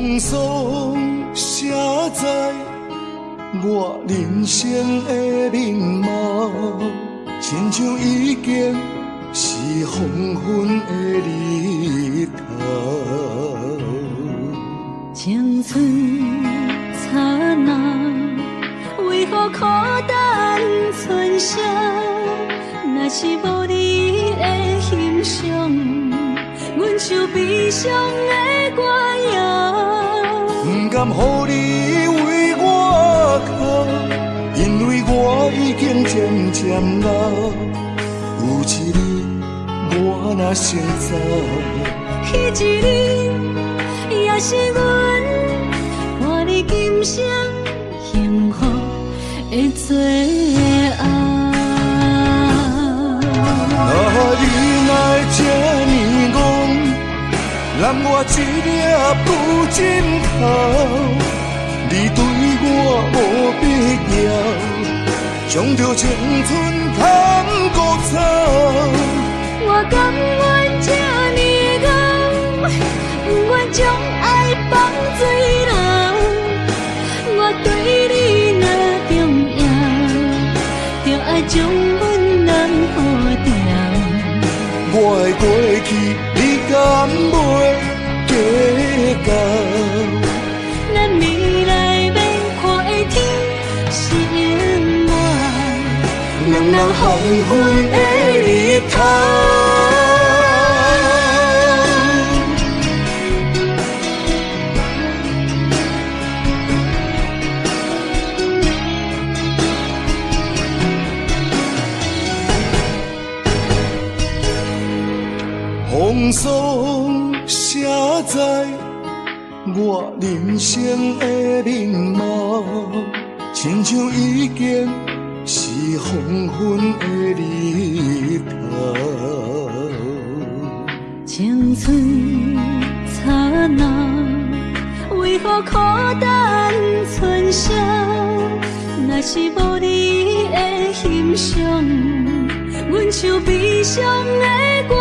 風霜寫在我人生的面貌，親像已經是黃昏的日頭。青春燦爛，為何苦等春宵？若是無你的欣賞，阮像悲傷的歌謠。不甘予你為我哭，因為我已經漸漸老。有一日我若先走，彼一日也是阮換你今生幸福的最後。啊，你哪會這呢戇，攬我一粒布枕頭，你對我無必要，將著青春牵孤草。我甘願這呢怣，不願將愛放水流。我對你若重要，就愛將阮攬好牢。我的過去，你敢袂計較？咱未來欲看的天是永遠，兩人黃昏的日頭。風霜寫在我人生的面貌，親像已經是黃昏的日頭。青春燦爛，為何苦等春宵？若是無你的欣賞，阮像悲傷的歌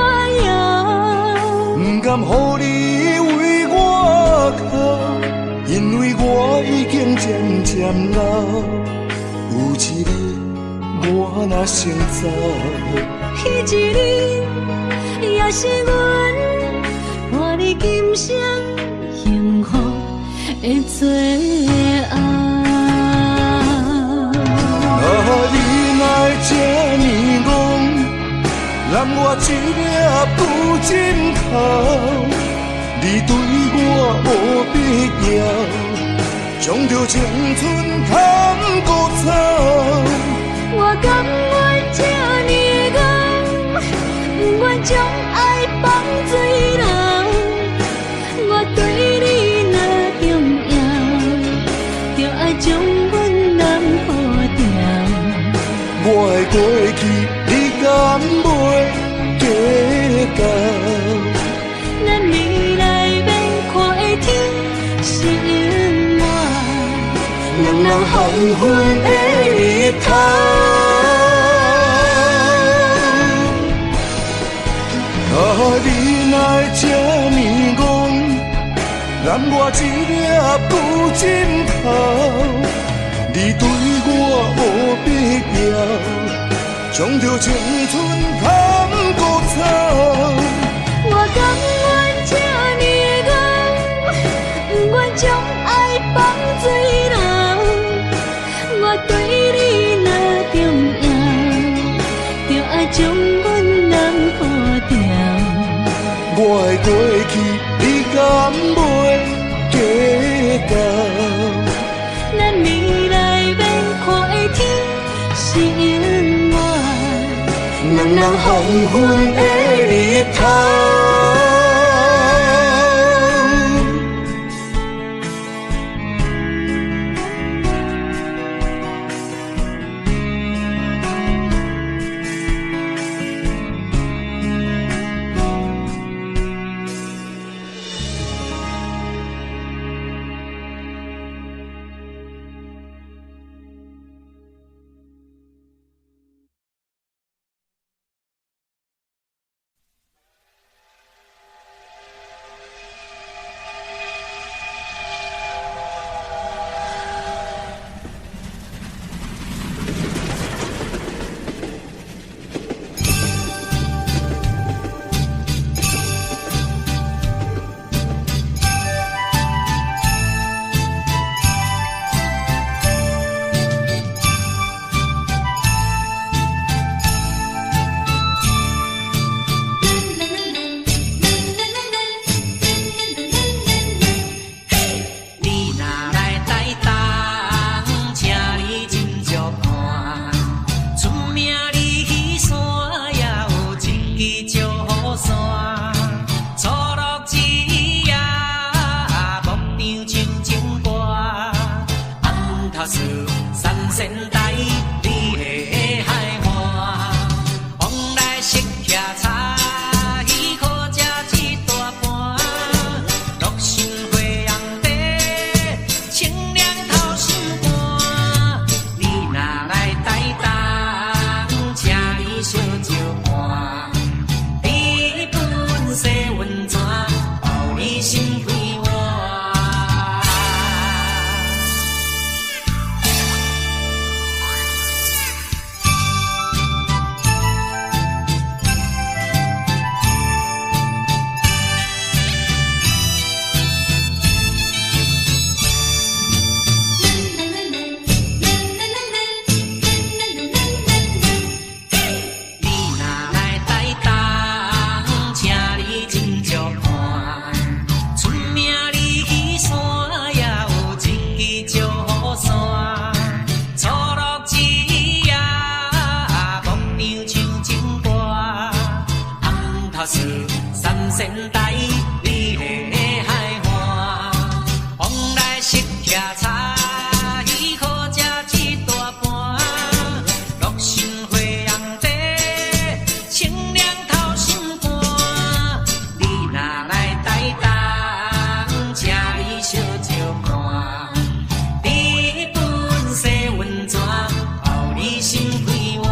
謠。不甘予你為我哭，因為我已經漸漸老。有一日我若先走，彼一日也是阮換你今生幸福的最後。啊，你哪會這呢戇，攬我一粒布枕頭，你對我無必要，將著青春牵孤草。我甘願這呢怣，不願將愛放水流。我對你若重要，就愛將阮攬好牢。我的過去，你敢袂計較？咱未來欲看的天是永遠，兩人黃昏的日頭。啊，你哪會這呢戇，攬我一粒布枕頭，你對我無必要，將著青春牵孤草。我甘願這呢怣，不願將愛放水流。我對你若重要，就愛將阮攬好牢。我的過去，你敢袂計較？咱未來欲看的天是永遠，兩人黃昏的日頭。頭樹三仙台，美麗的海岸。風來食茶茶，好食一大盤。樂心花紅茶，清涼透心肝。你若來台東，請你小招看。日本洗溫泉，包你心快活。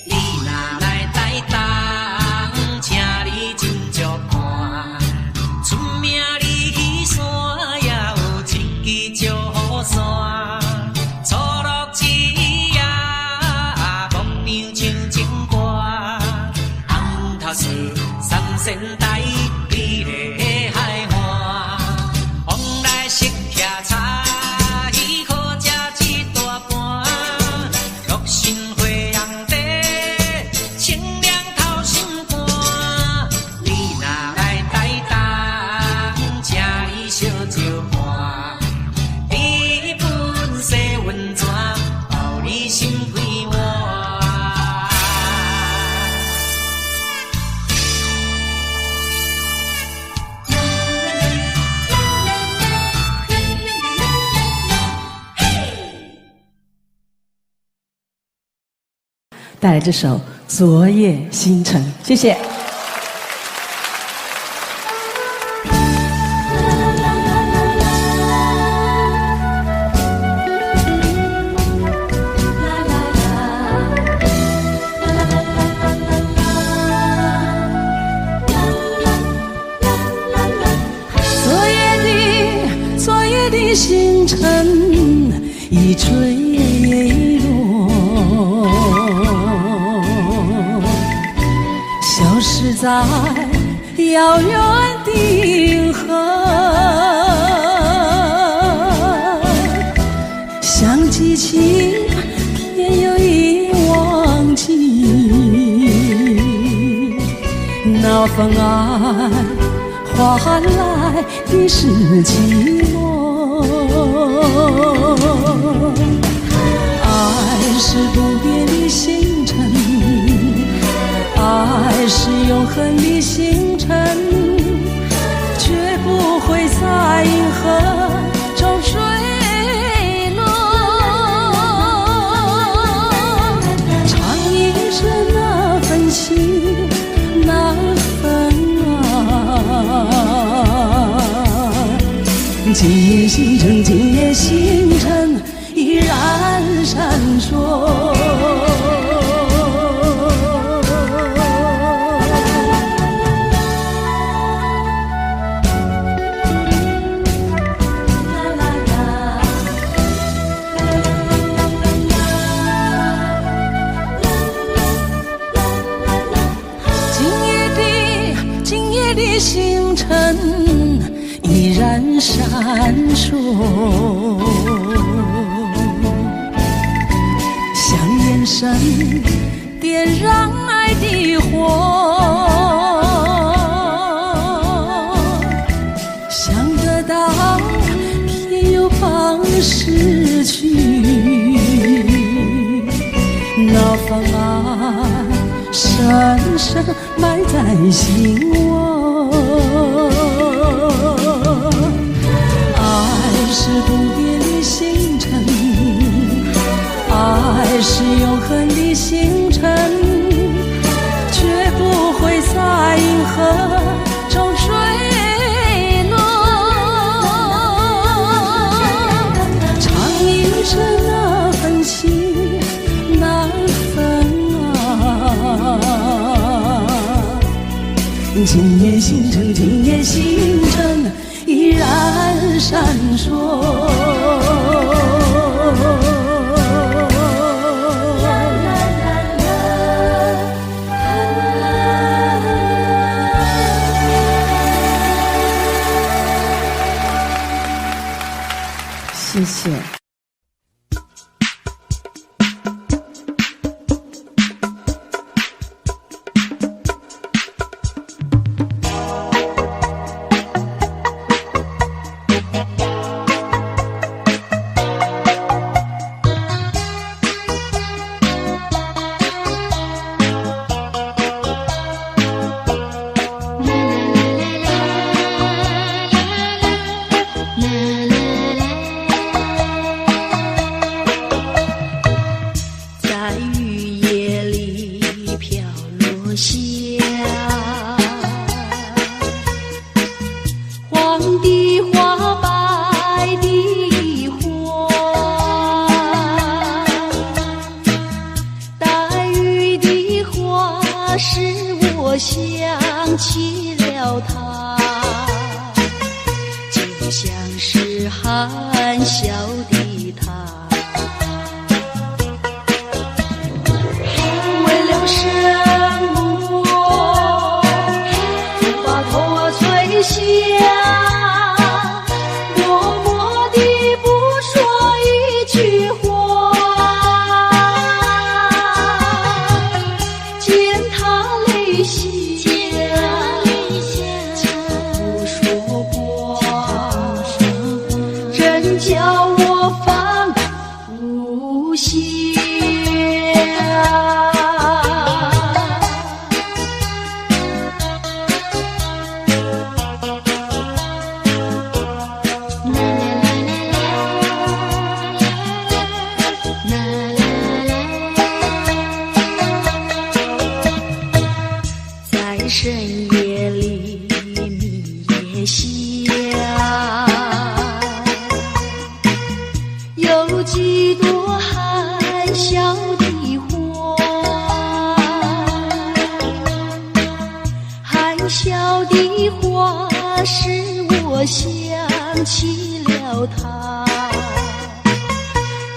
你若來台東，請你斟酌看。出名的魚山，也有一支石虎山。错落一夜，牧場唱情歌。红头树三仙台，美麗的海岸。風來食茶茶，好食一大盤。樂心花紅茶，清涼透心肝。你若來台東，請你小招看。日本洗溫泉，包你心快活。帶來這首《昨夜星辰》，謝謝。昨夜的星辰已墜落，消失在遙遠的銀河。想記起，偏又已忘記，那份愛換來的是寂寞。愛是不變的星辰，愛是永恆的星辰，絕不會在銀河中墜落。唱一生那份情，那份愛。今夜星辰，今夜星辰依然閃爍。今夜的星辰依然閃爍，像眼神點燃愛的火，想得到偏又怕失去，那份愛深深埋在心窩。愛是不變的星辰，愛是永恆的星辰，絕不會在銀河中墜落。唱一生那份情，那份愛。今夜星辰，今夜星辰依然閃爍。謝謝。起了他，就像是含笑的她。為了什麼把頭啊垂下，默默地不說一句話。見他淚下，不說話，真叫我放不下。在深夜裡，你也想，有幾朵含笑的花，含笑的花使我想起了他，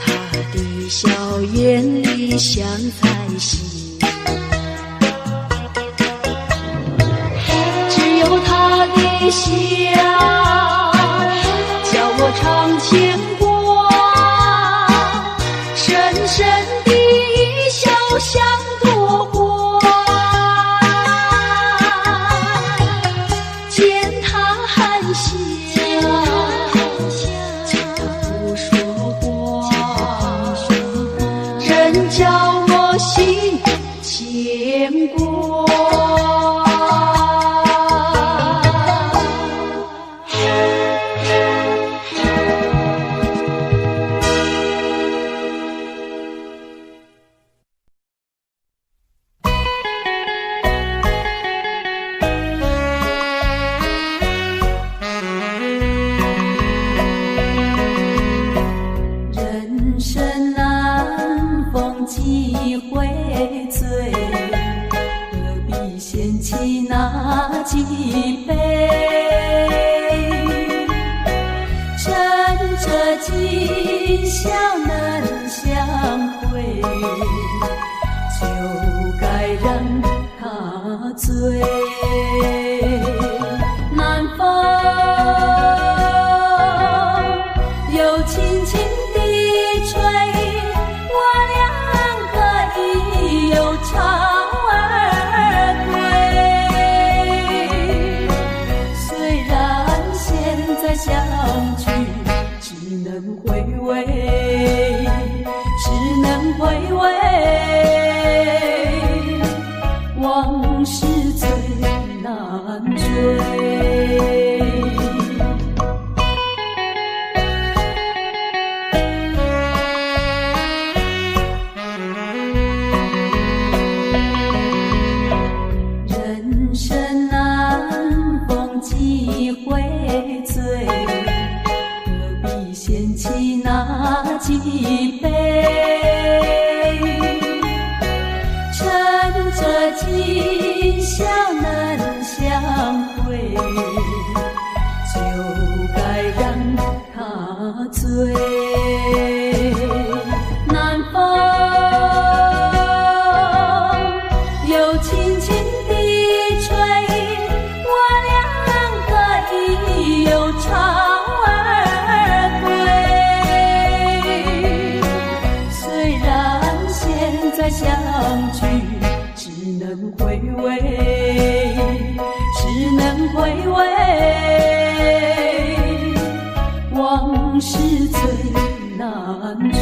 他的笑眼裡像彩星。只有他的笑，叫我常牽掛，深深的一笑像朵花。見他含笑，見他不說話，真叫我心牽掛。人生難逢幾回醉，何必嫌棄那幾杯？趁著今宵能相會，就該讓他醉。南風又輕輕地吹，我倆可以有巢而歸。雖然現在相聚，只能回味，只能回味，往事最難追。人生難逢幾回醉，何必嫌棄那幾杯？趁著今宵能相會，就該讓他醉。南風又輕輕地吹，我倆可以有巢而歸。雖然現在相聚，只能回味，只能回味，往事最難追。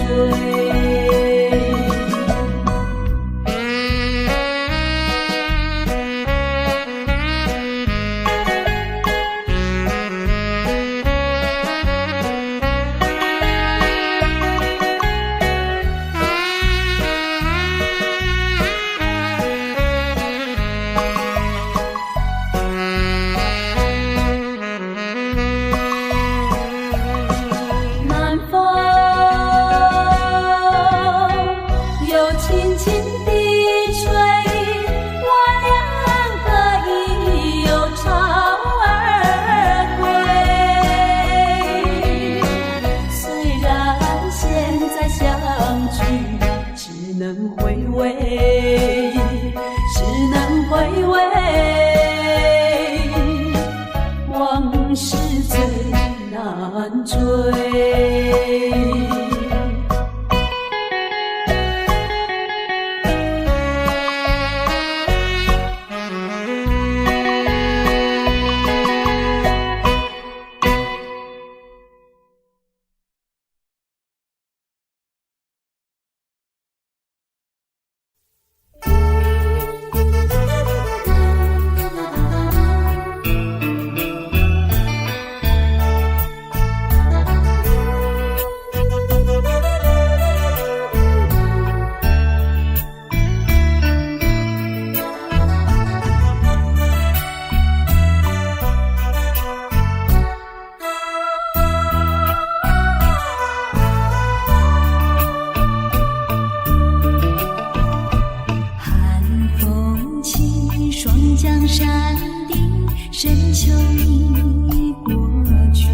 江山頂，深秋已過去。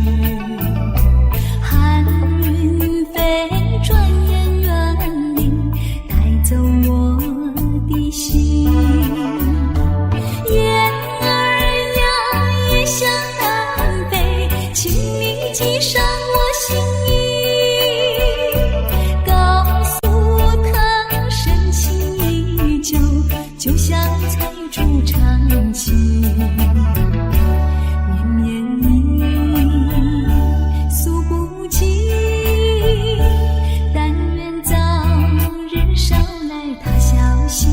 寒雲飛，轉眼遠離，帶走我的心。燕兒呀，雁向南飛，請你寄上我心意，告訴他深情依舊，就像翠竹長青。綿綿意，訴不盡，但願早日捎來他消息。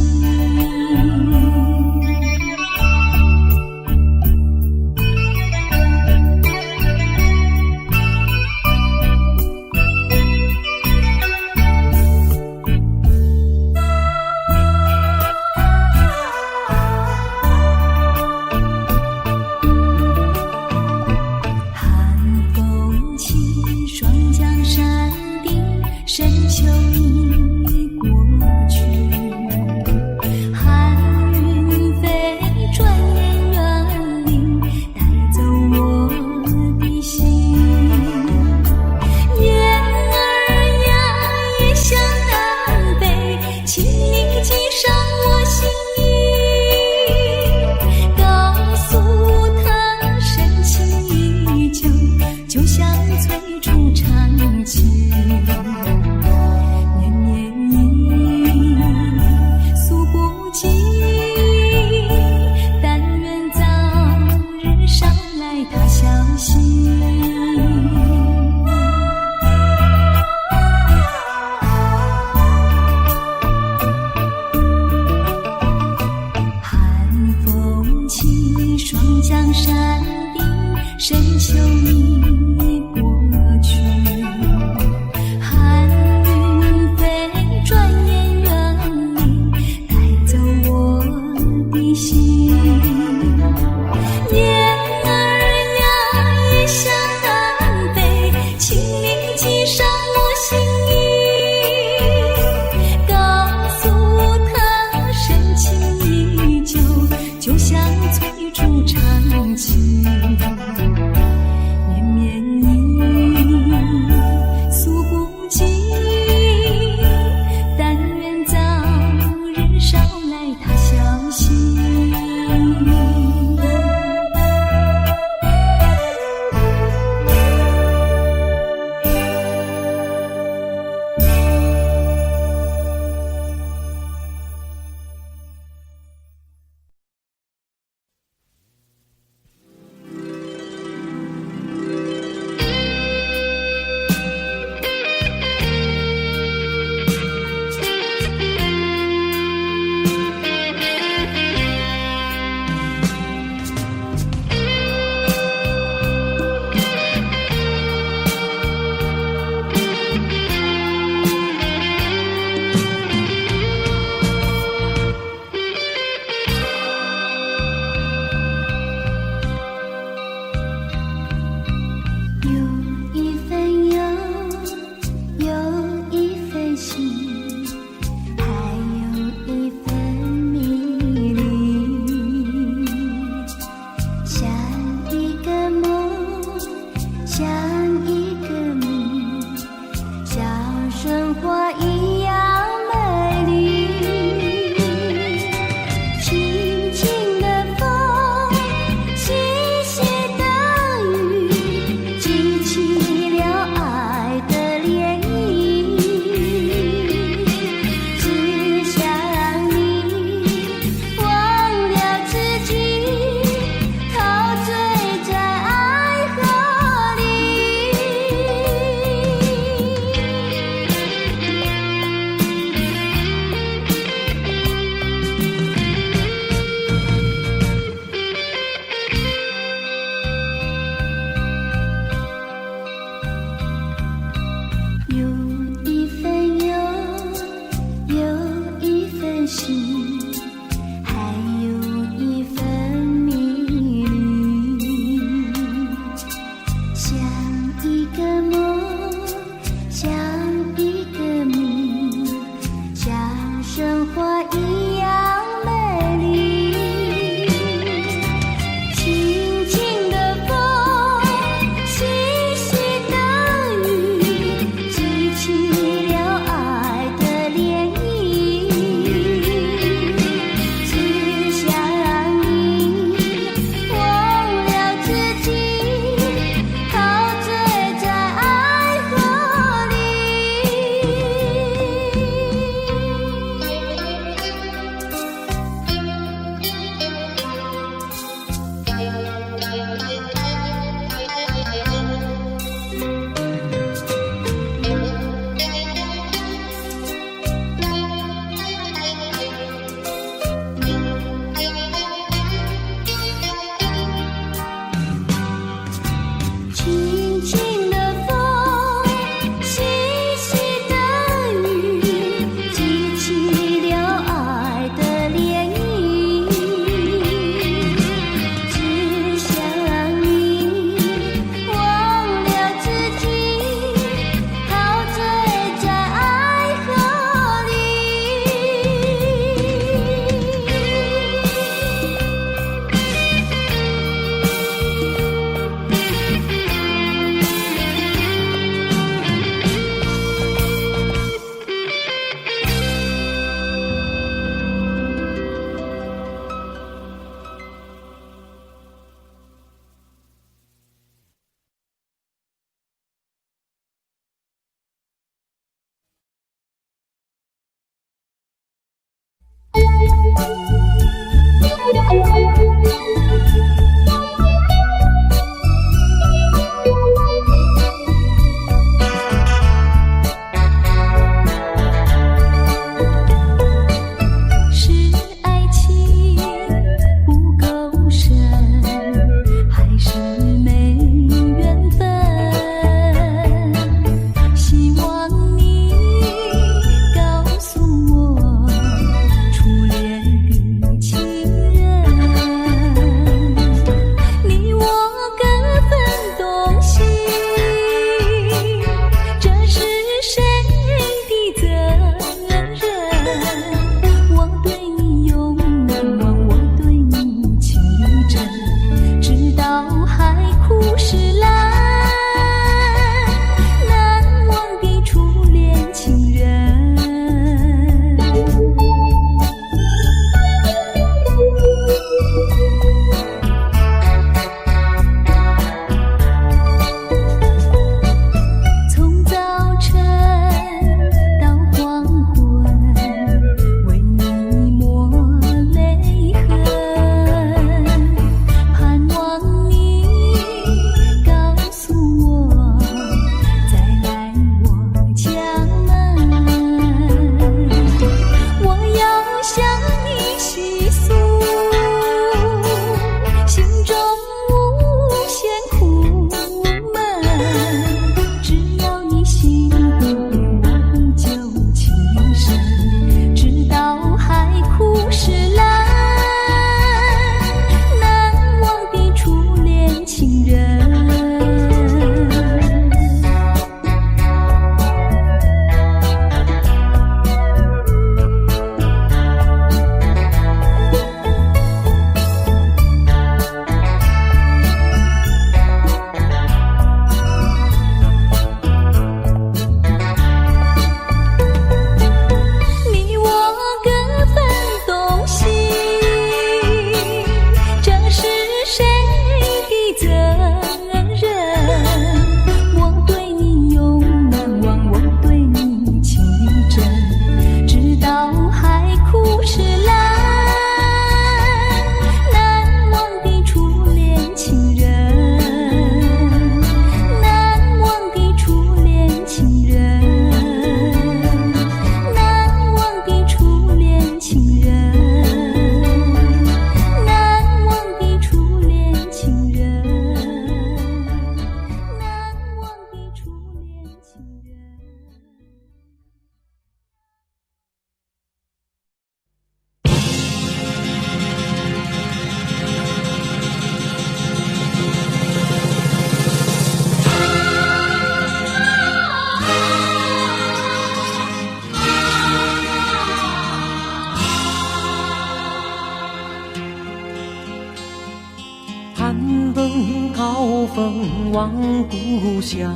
攀登高峰望故鄉，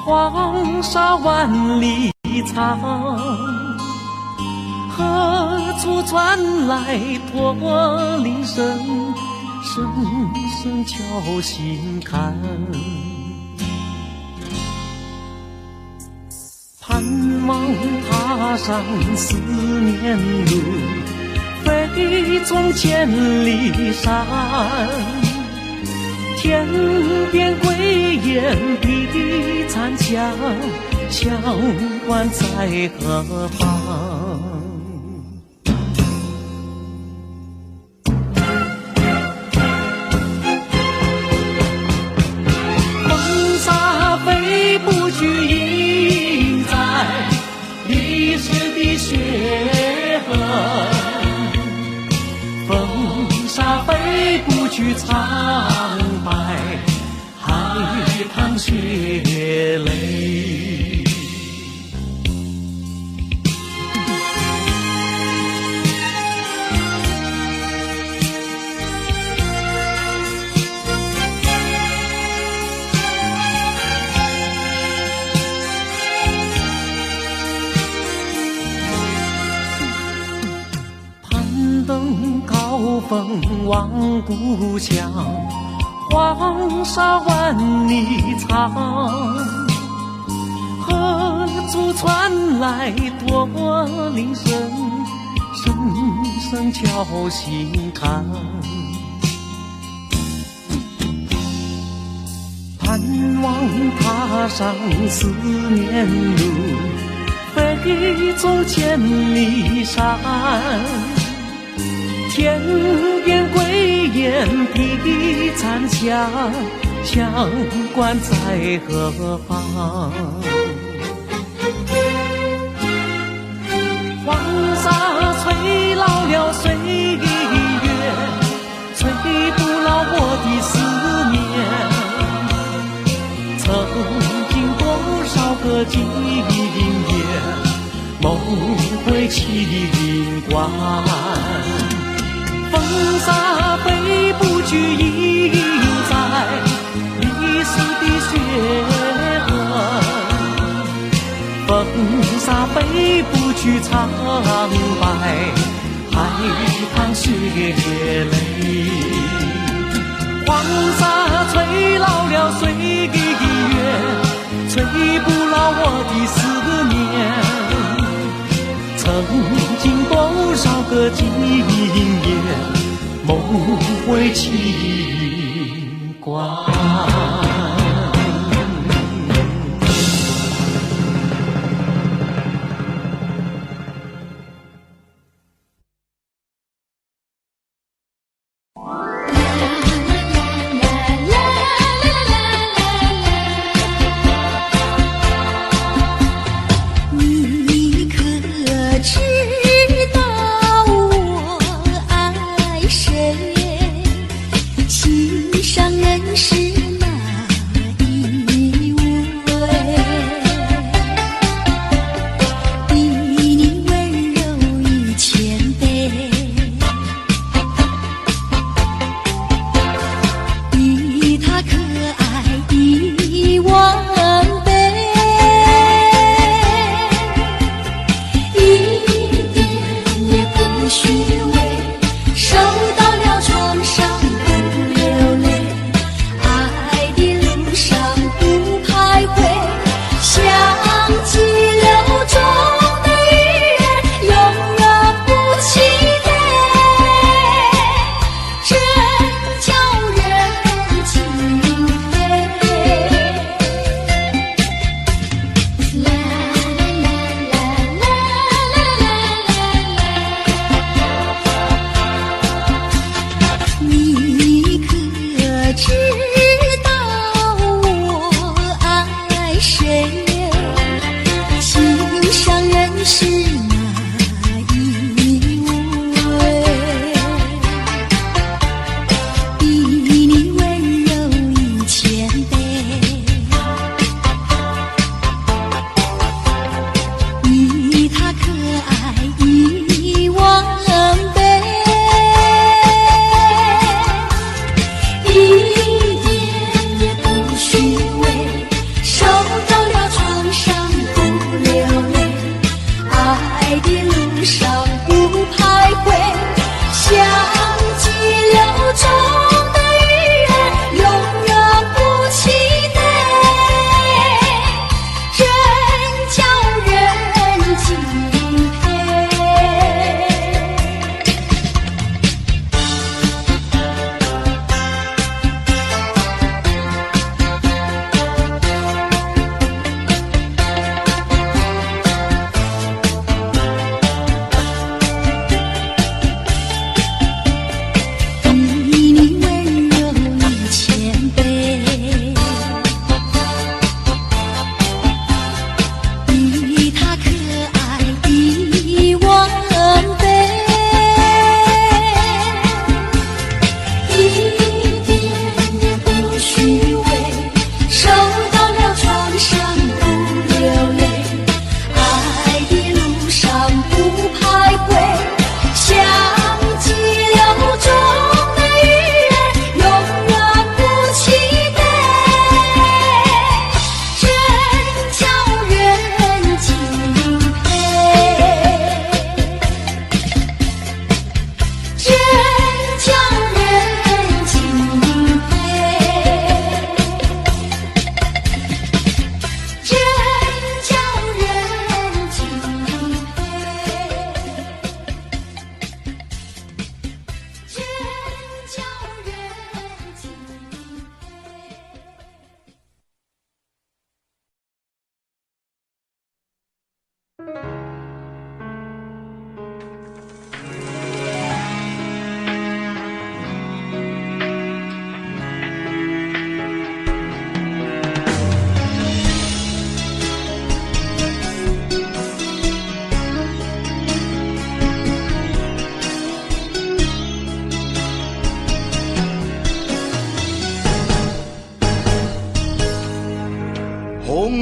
黃沙萬里長。何處傳來駝鈴聲，聲聲敲心坎。盼望踏上思念路，飛縱千里山。天邊歸雁比殘牆，鄉關在何方？風沙飛不去，印在歷史的血痕。風沙飛不去，蒼白海棠血淚。攀登高峰望故鄉，黃沙萬里長。何處傳來駝鈴聲，聲聲敲心坎。盼望踏上思念路，飛縱千里山。天邊歸雁比殘牆，鄉關在何方？黃沙吹老了歲月，吹不老我的思念。曾經多少個今夜，夢回情關。風沙飛不去，印在歷史的血痕。風沙飛不去，蒼白海棠血淚。黃沙吹老了歲月，吹不老我的思念。曾經多少個今夜，夢回情關。你可知道我愛誰？心上人是哪一位？比你溫柔一千倍。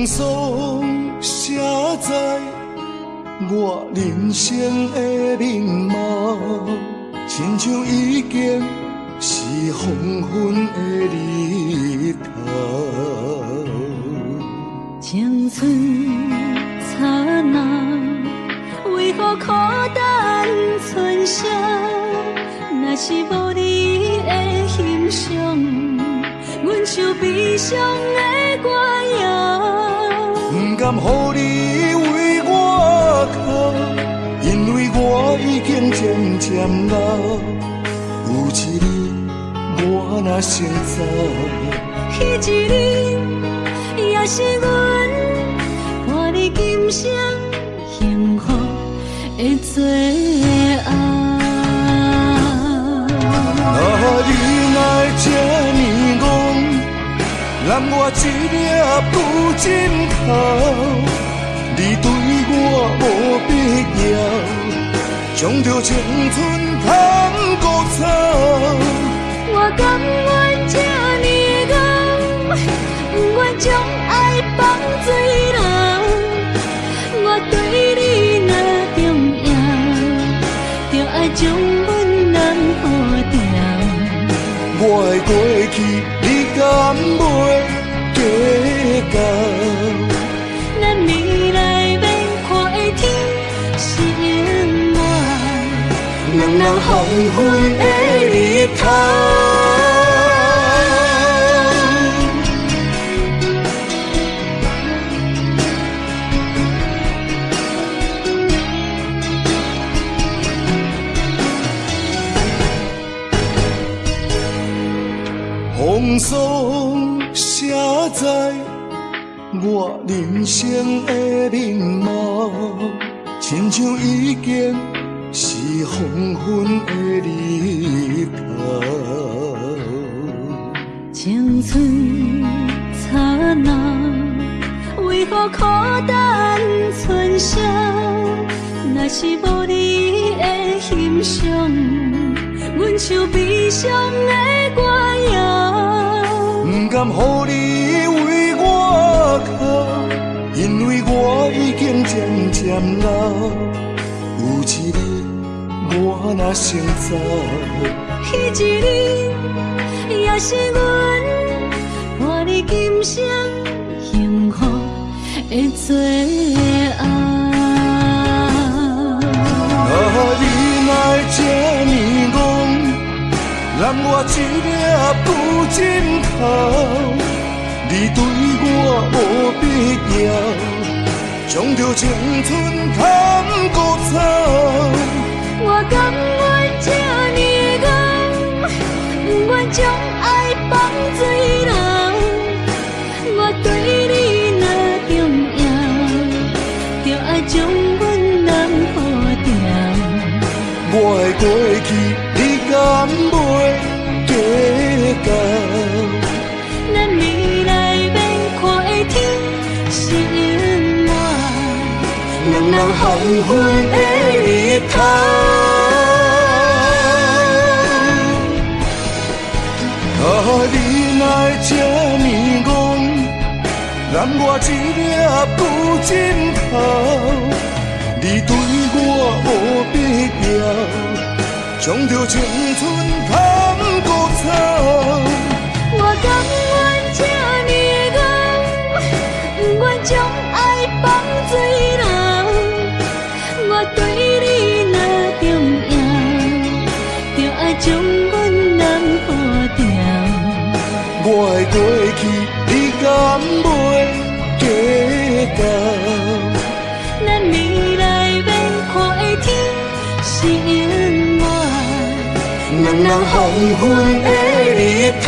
風霜寫在我人生的面貌，親像已經是黃昏的日頭。青春燦爛，為何苦等春宵？若是無你的欣賞，阮唱悲傷的歌謠。不甘予你為我哭，因為我已經漸漸老。有一日我若先走，彼一日也是阮伴你今生幸福的最後。啊，你若會這呢戇，攬我一粒舊枕頭，你對我無必要，將著青春趁古草。我甘願這呢怣，不願將愛放水流。我對你若重要，就愛將阮攬好牢。我的過去，你敢袂計較？咱未來欲看的天是永遠兩人黃昏的日頭。風霜寫在我人生的面貌，親像已經是黃昏的日頭。青春燦爛，為何苦等春宵？若是無你的欣賞，阮唱悲傷的歌謠。不甘予你為我哭，因為我已經漸漸老。有一日我若先走，彼一日也是阮伴你今生幸福的最後。啊，你若會這呢戇，攬我一粒舊枕頭，你對我無必要，將著青春趁古草。我甘願這呢怣，不願將愛放水流。我對你若重要，就愛將阮攬好牢。我的過去，你敢袂計較？咱未來欲看的天是永遠兩人黃昏的日頭。啊，你若會這呢戇，攬我一粒舊枕頭，你對我無必要，將著青春趁古草。我甘願這呢怣，不願將愛放水流。我對你若重要，就愛將阮攬好牢。我的過去，你敢袂計較？咱未來欲看的天是永遠兩人黃昏的日頭。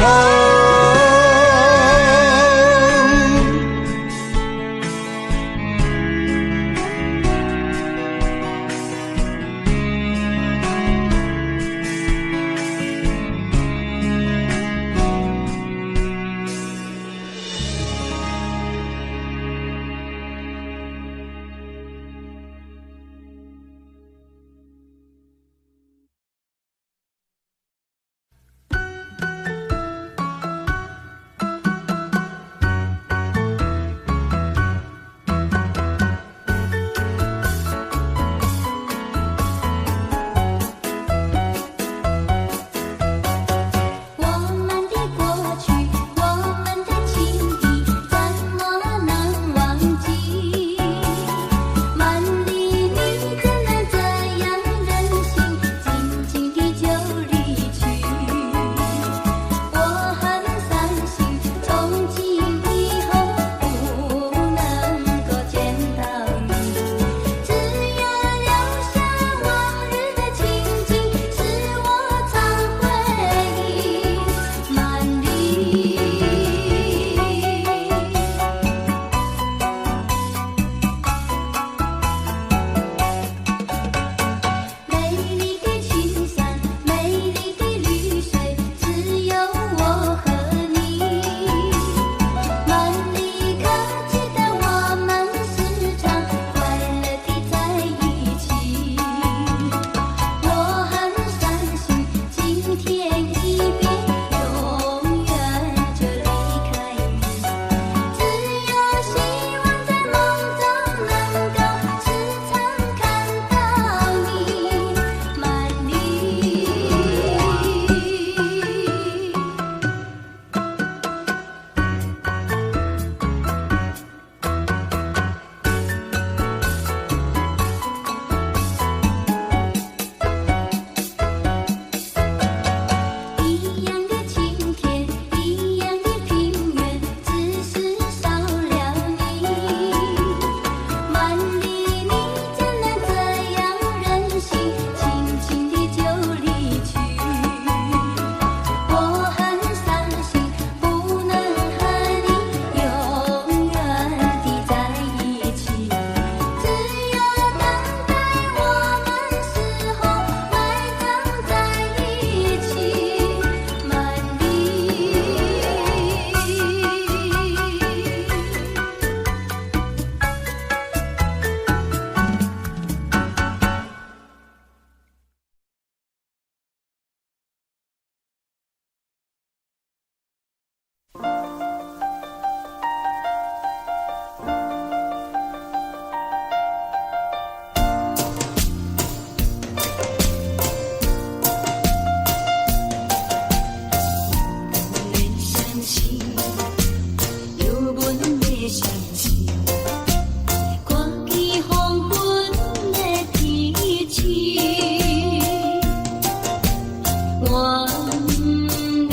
免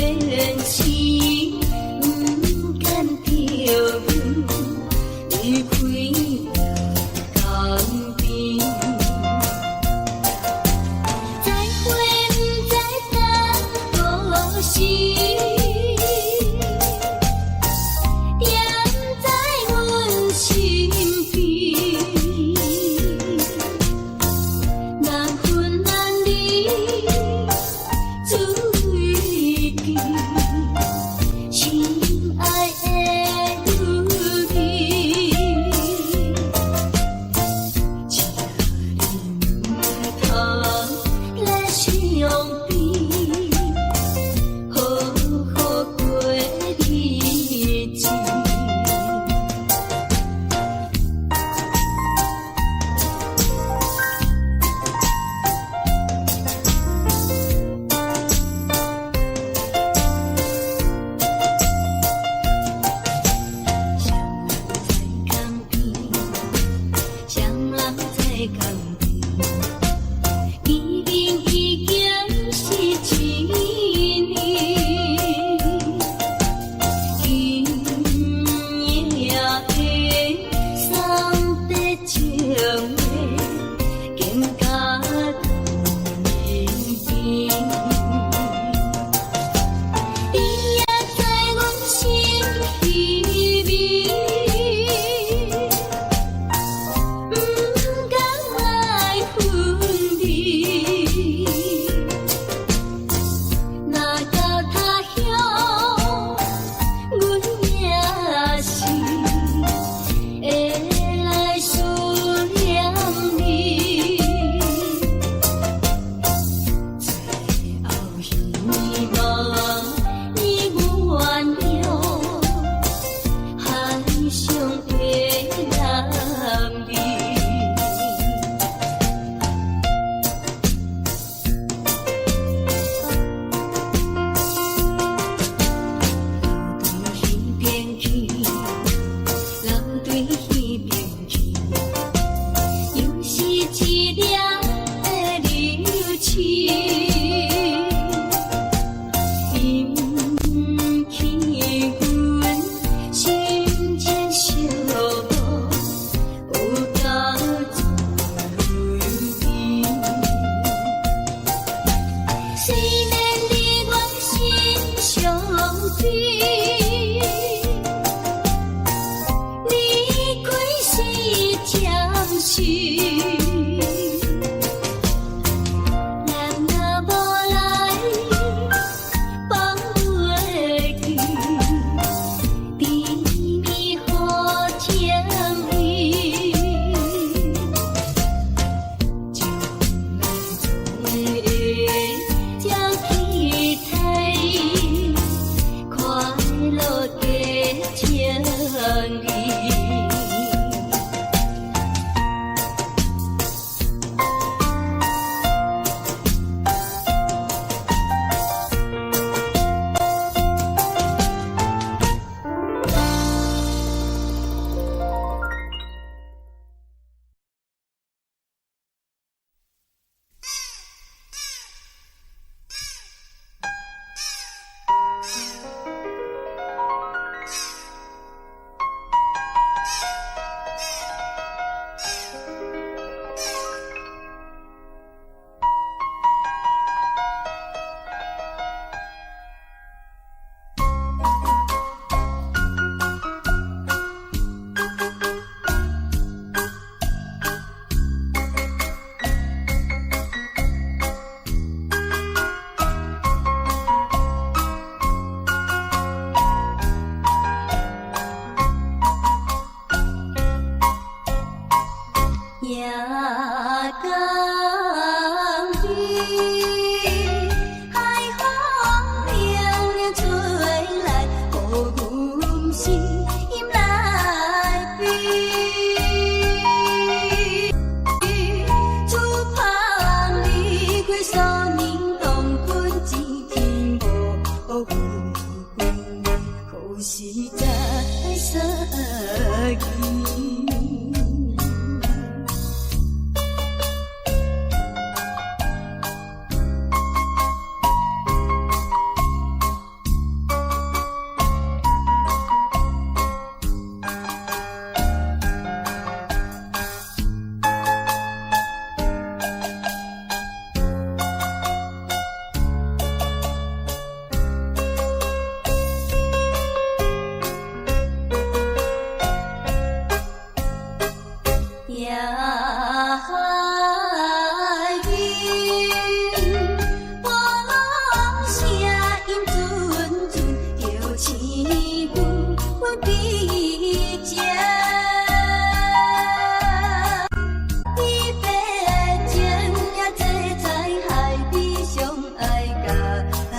痴，毋甘著離開江邊。再會毋知當何時，惦在阮身邊。難分難離，做記，心愛的女兒，請你毋通來相比，予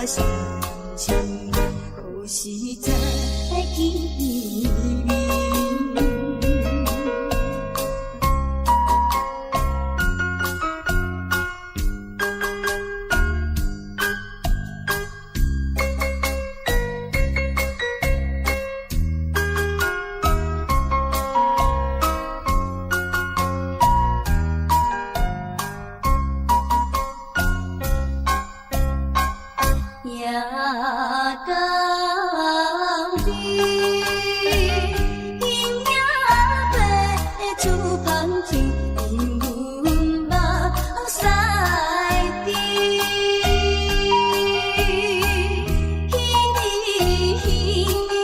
相信，何時再見面？夜江邊，影飛出芳天，阮目屎滴。彼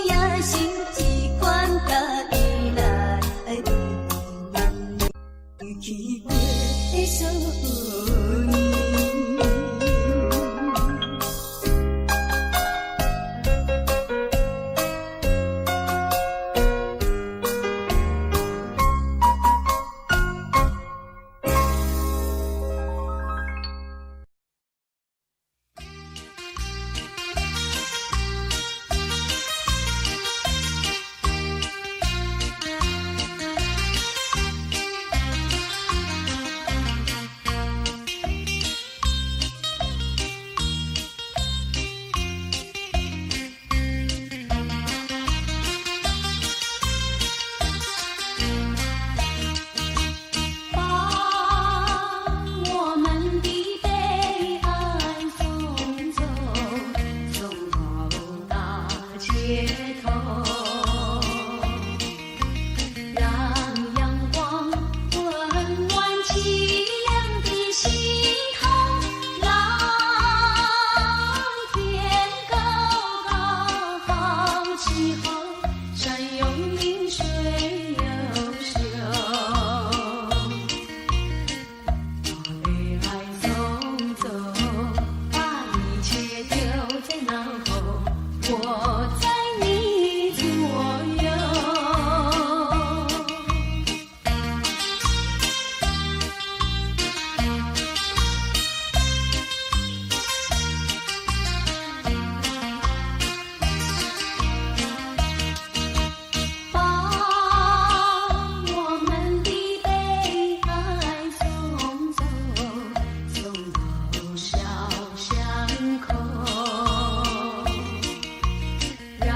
也是一款家己來，去過數年。把我們的悲哀送走，送到大街頭，讓陽光溫暖凄涼的心頭，藍天高高起航，山有明水又秀。把悲哀送走，把一切丟在腦後，我在你左右。把我們的悲哀送走，送到小巷口，讓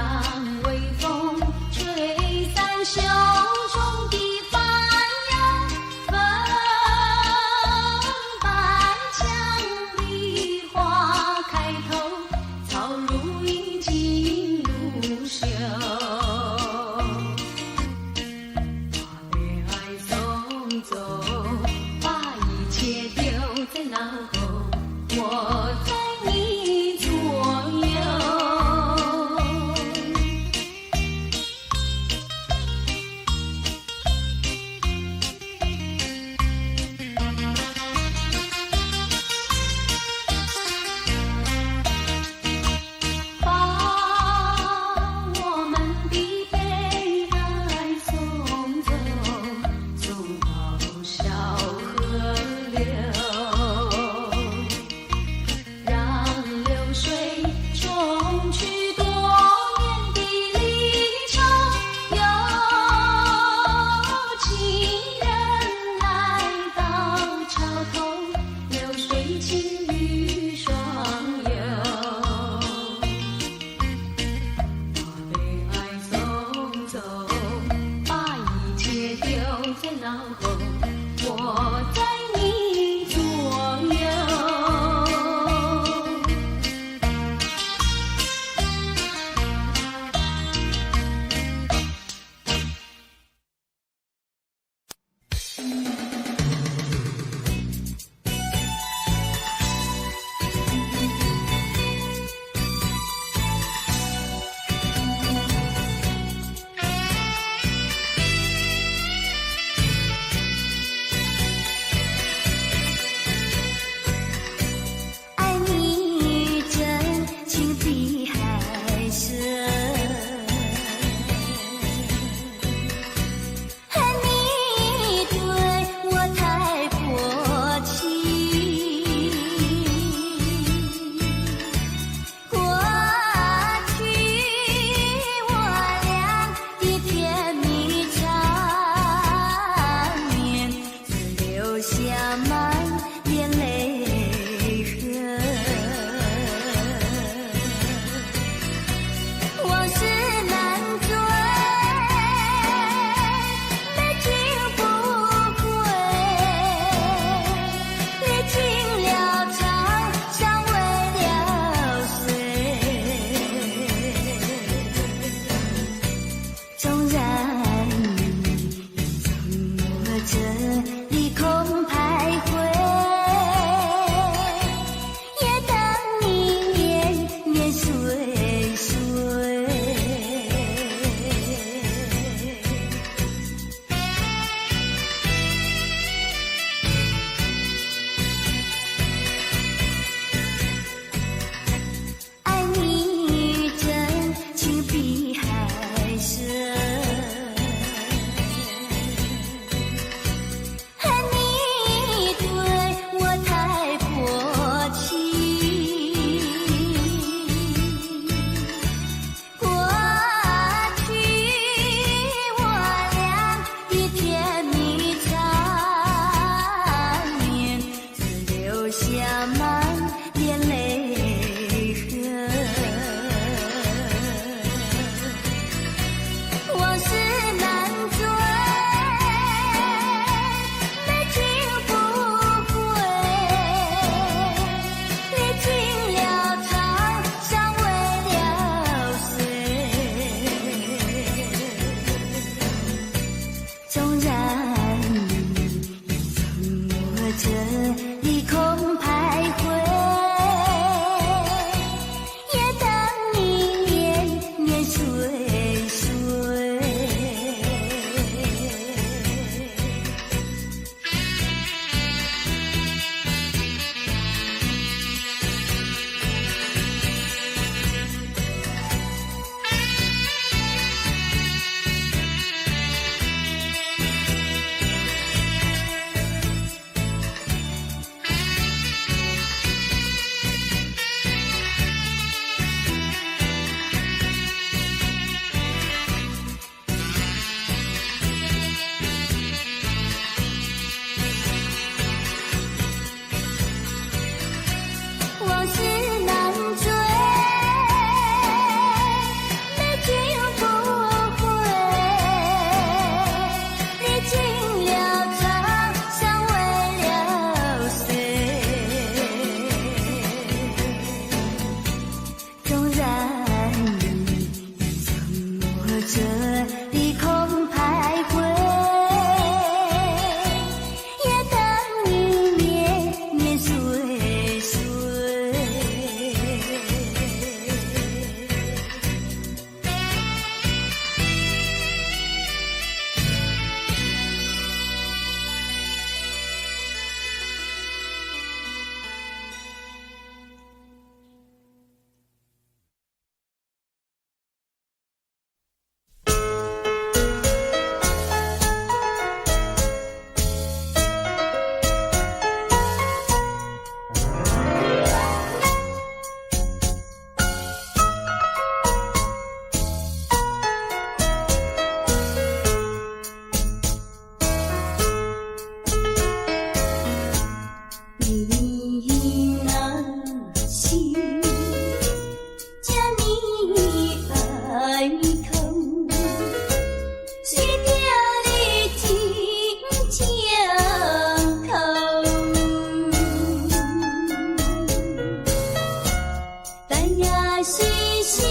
是相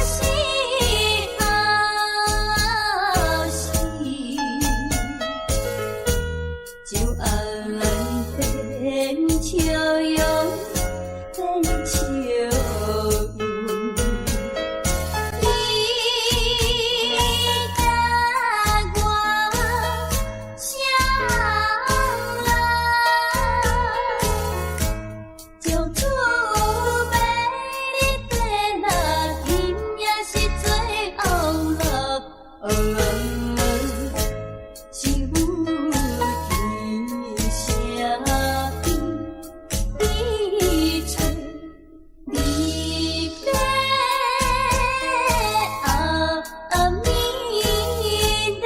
思后世，就爱变笑容，变笑容。你佮我相爱，从此欲变啊，天也是做王乐，是有天声边，你找你欲阿弥陀。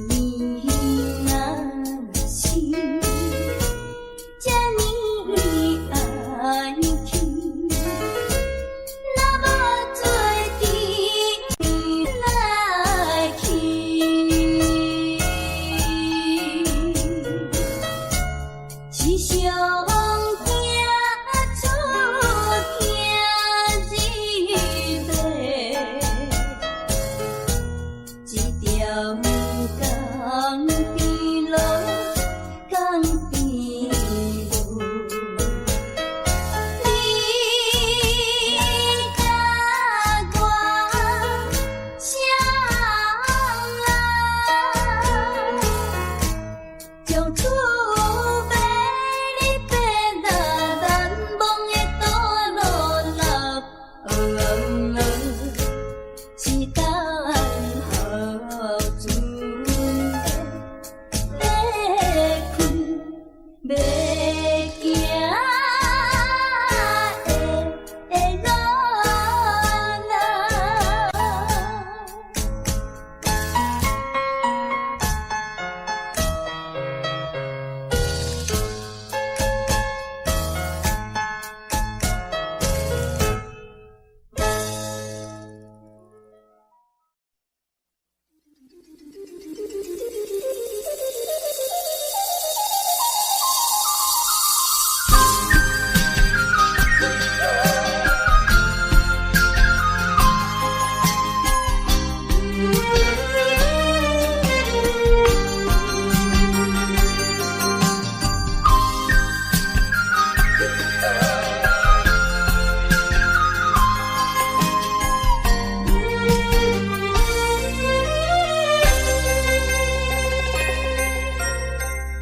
你若是這呢愛去，若無做陣來去，是上驚出聽一个。一條江邊路，江邊路，你佮我相愛，從此欲變啊難忘的道路啦，是等候船欲開欲行的路啦。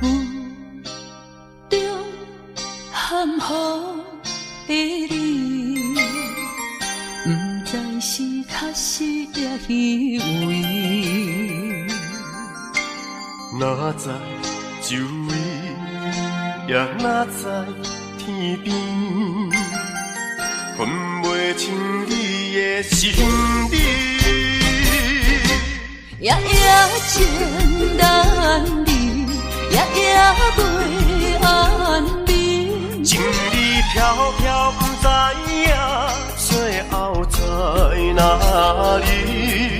霧中含糊的你，毋知是確實抑虛偽。哪知周圍，也哪知天邊，分袂清你的心理。夜夜情難離，夜夜袂安眠。情理飄飄，不知影最後在哪裡。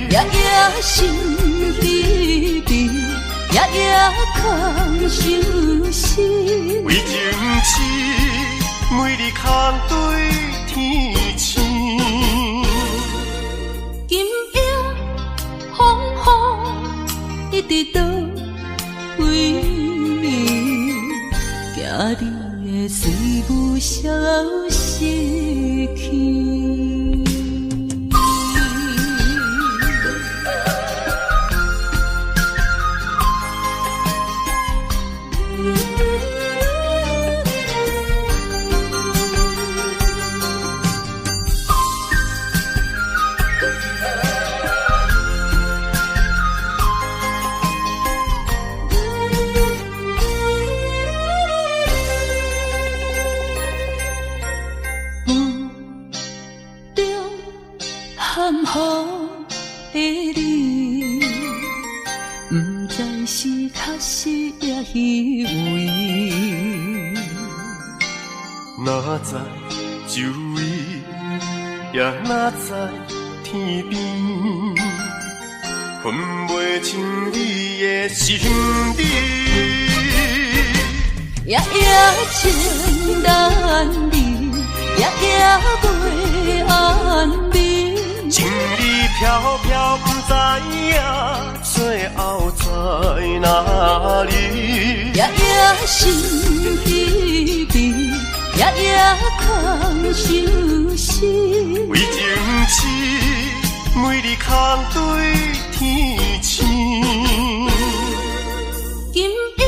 夜夜心疲疲，夜夜空相思。為情痴，每日空對天星。今夜風雨一直倒位，驚你會隨霧消失去。霧中含糊的你，毋知是確實抑虛偽。哪知周圍，也若在天邊，分袂清你的心理。夜夜情難離，夜夜袂安眠。情理飄飄不知影，最後在哪裡？夜夜心疲憊，夜夜空相思。為情痴，每日空對天星。今夜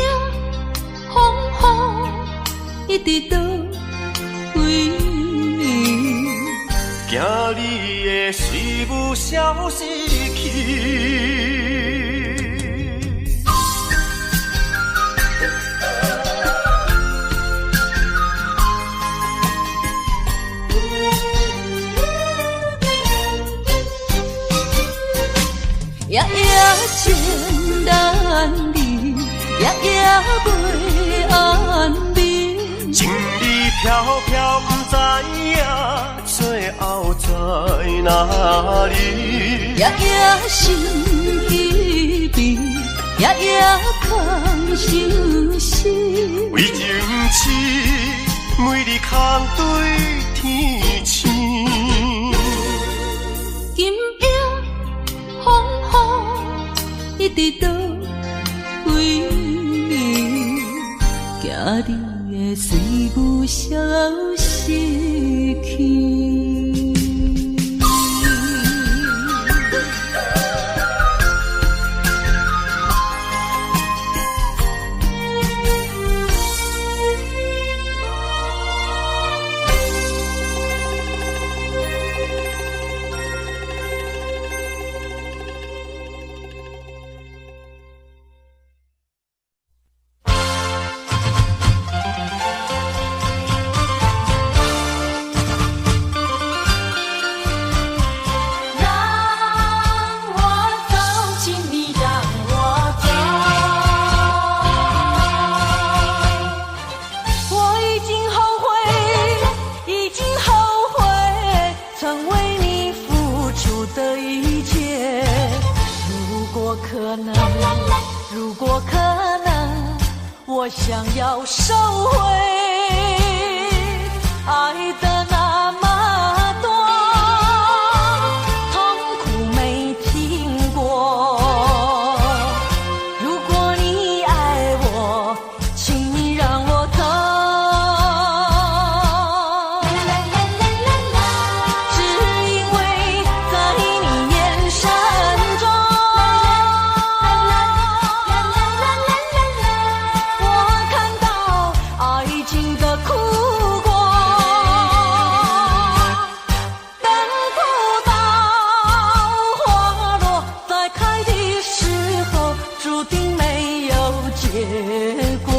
風雨一直倒位？驚你的思慕消失去。夜夜情難離，夜夜袂安眠。情理飄飄不知影，最後在哪裡？夜夜心疲憊，夜夜空相思。為情痴，每日空對天星。今夜風雨一直倒位？驚你的思慕消失去。讓我走，請你讓我走。我已經後悔，已經後悔，曾為你付出的一切。如果可能，如果可能，我想要收回愛的那麼多，痛苦沒停過。如果你愛我，請你讓我走。只因為在你眼神中，我看到愛情的苦果。等不到花落再開的時候，注定沒有結果。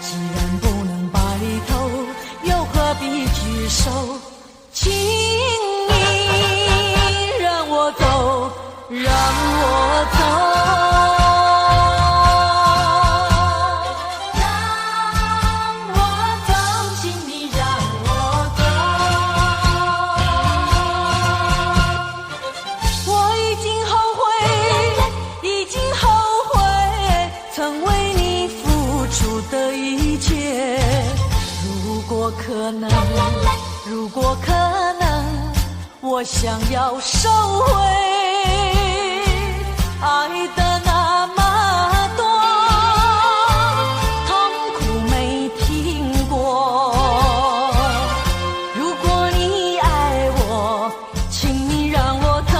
既然不能白頭，又何必聚首？請你讓我走，讓我走。讓我走，請你讓我走。我已經後悔，已經後悔，曾為你付出的一切。如果可能，如果可能，我想要收回愛的那麼多，痛苦沒停過。如果你愛我，請你讓我走。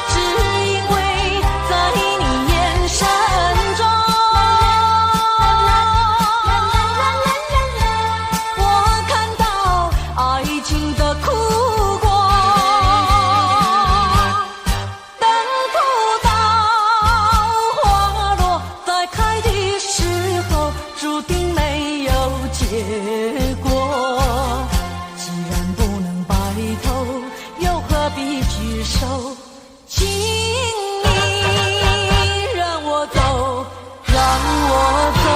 只因為在你眼神中，我看到愛情的苦果。等不到花落再開的時候，注定沒有結果。既然不能白頭，又何必聚首？請你讓我走，讓我走。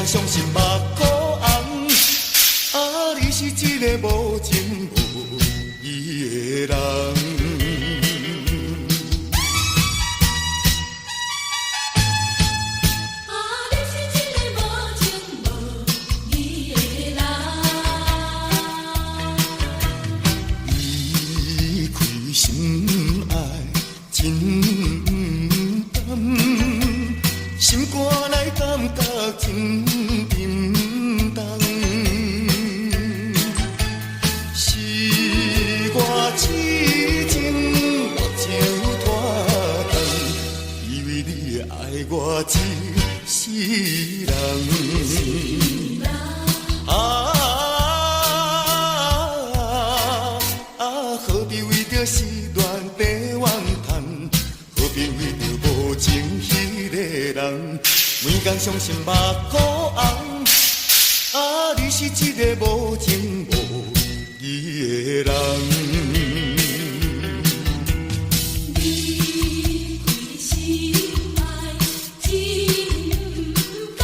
相信目眶紅。啊，你是一个無情無義的人。啊，你是一个無情無義的人。離開心愛真甘，心肝內感覺真沉重。是我痴情目睭拖長，以為你會愛我一世人。啊啊！何必為著失戀爬怨嘆？何必為著無情彼个人？每工傷心目眶紅。啊，你是一個無情無義的人。離開心愛真甘，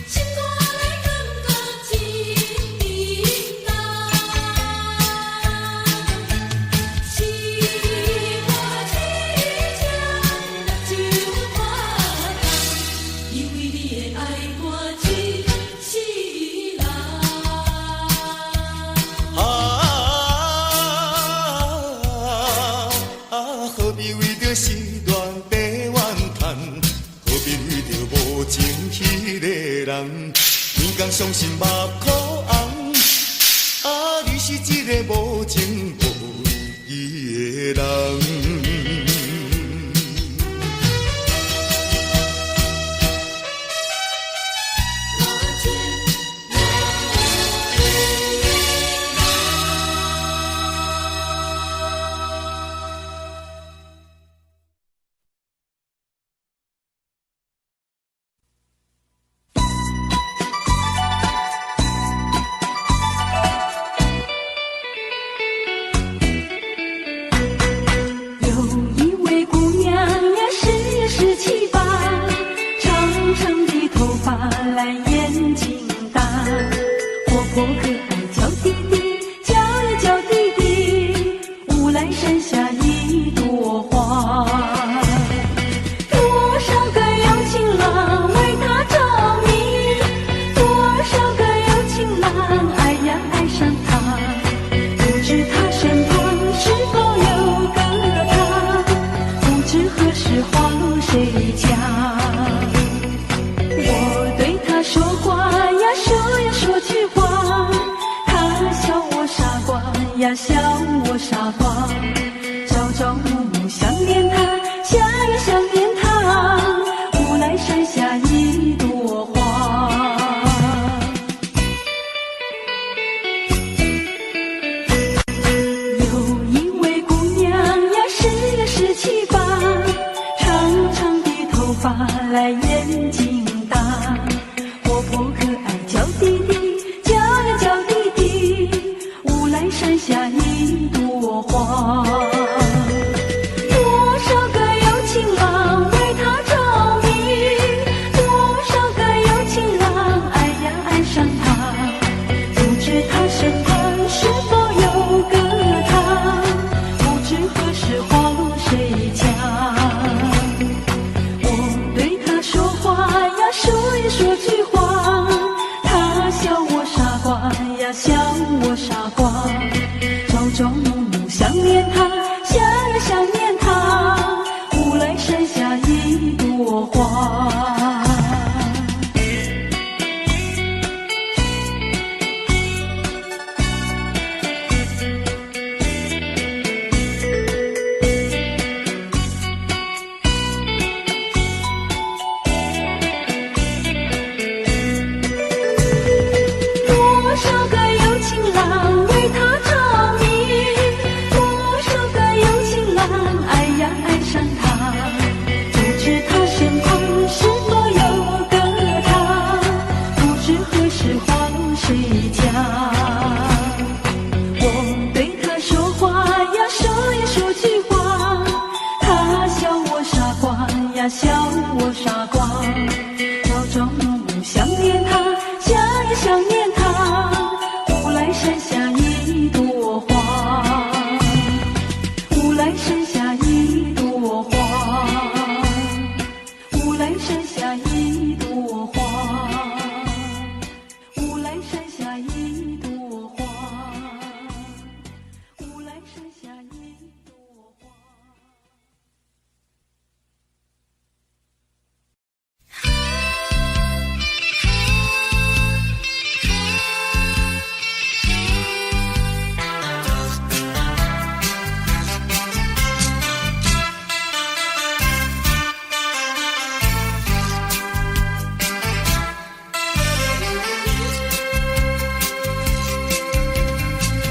心肝內感覺真沉重。是我痴情目睭拖重，以為你會愛我一世人。啊啊！何必為著失戀爬怨嘆？何必為著無情彼个人？每工傷心目眶紅。啊，你是一個無情無義的人。無情無義的人。有一位姑娘呀，是17、8，長長的頭髮，藍眼睛大，活潑可愛嬌滴滴，嬌呀嬌滴滴，烏來山下一朵花。多少個有情郎為她著迷，多少個有情郎愛呀愛上她，不知她身旁是否有個他，不知何時花落誰家。我對他說話呀，說呀說句話，他笑我傻瓜呀，笑我傻瓜。朝朝暮暮想念他，想呀想念他，烏來山下一朵花。有一位姑娘呀，是呀17、8，長長的頭髮來眼睛大，活潑可愛嬌滴滴，嬌呀嬌滴滴，烏來山下一下一朵花，烏來山下一朵花。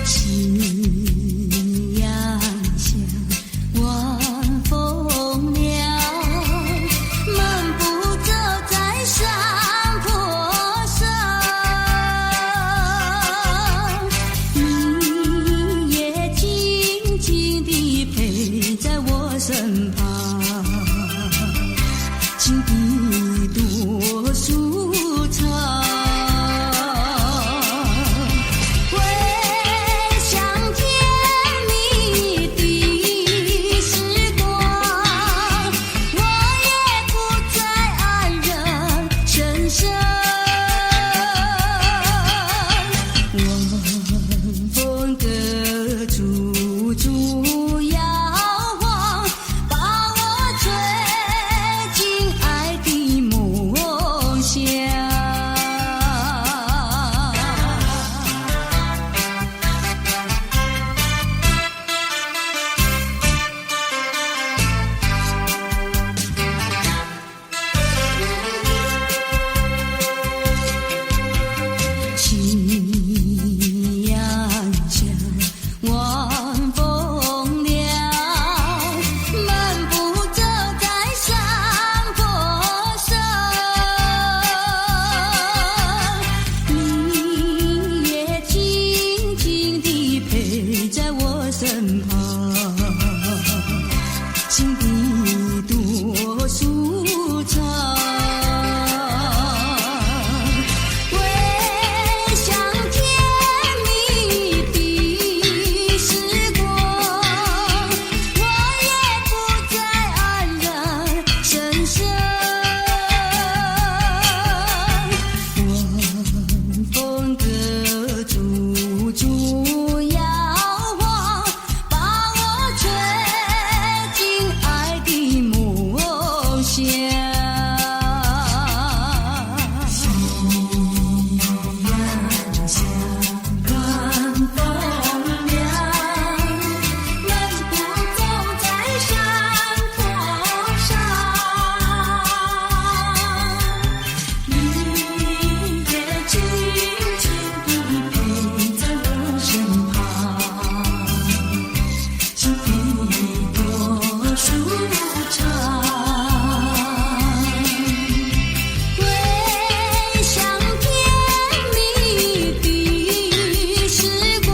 夕陽下，晚風涼，漫步走在山坡上，你也靜靜地陪在我身旁，心底多舒暢。回想甜蜜的時光，我也不再黯然神傷。晚風隔處竹搖晃，把我吹進愛的夢鄉。夕陽下，晚風涼，漫步走在山坡上，你也靜靜地陪在我身旁，心底多舒暢。回想甜蜜的時光，我也不再黯然神傷。晚風隔處竹搖晃，把我吹進愛的夢鄉。夕陽下，晚風涼，漫步走在山坡上，你也靜靜地陪在我身旁，心底多舒暢。回想甜蜜的時光，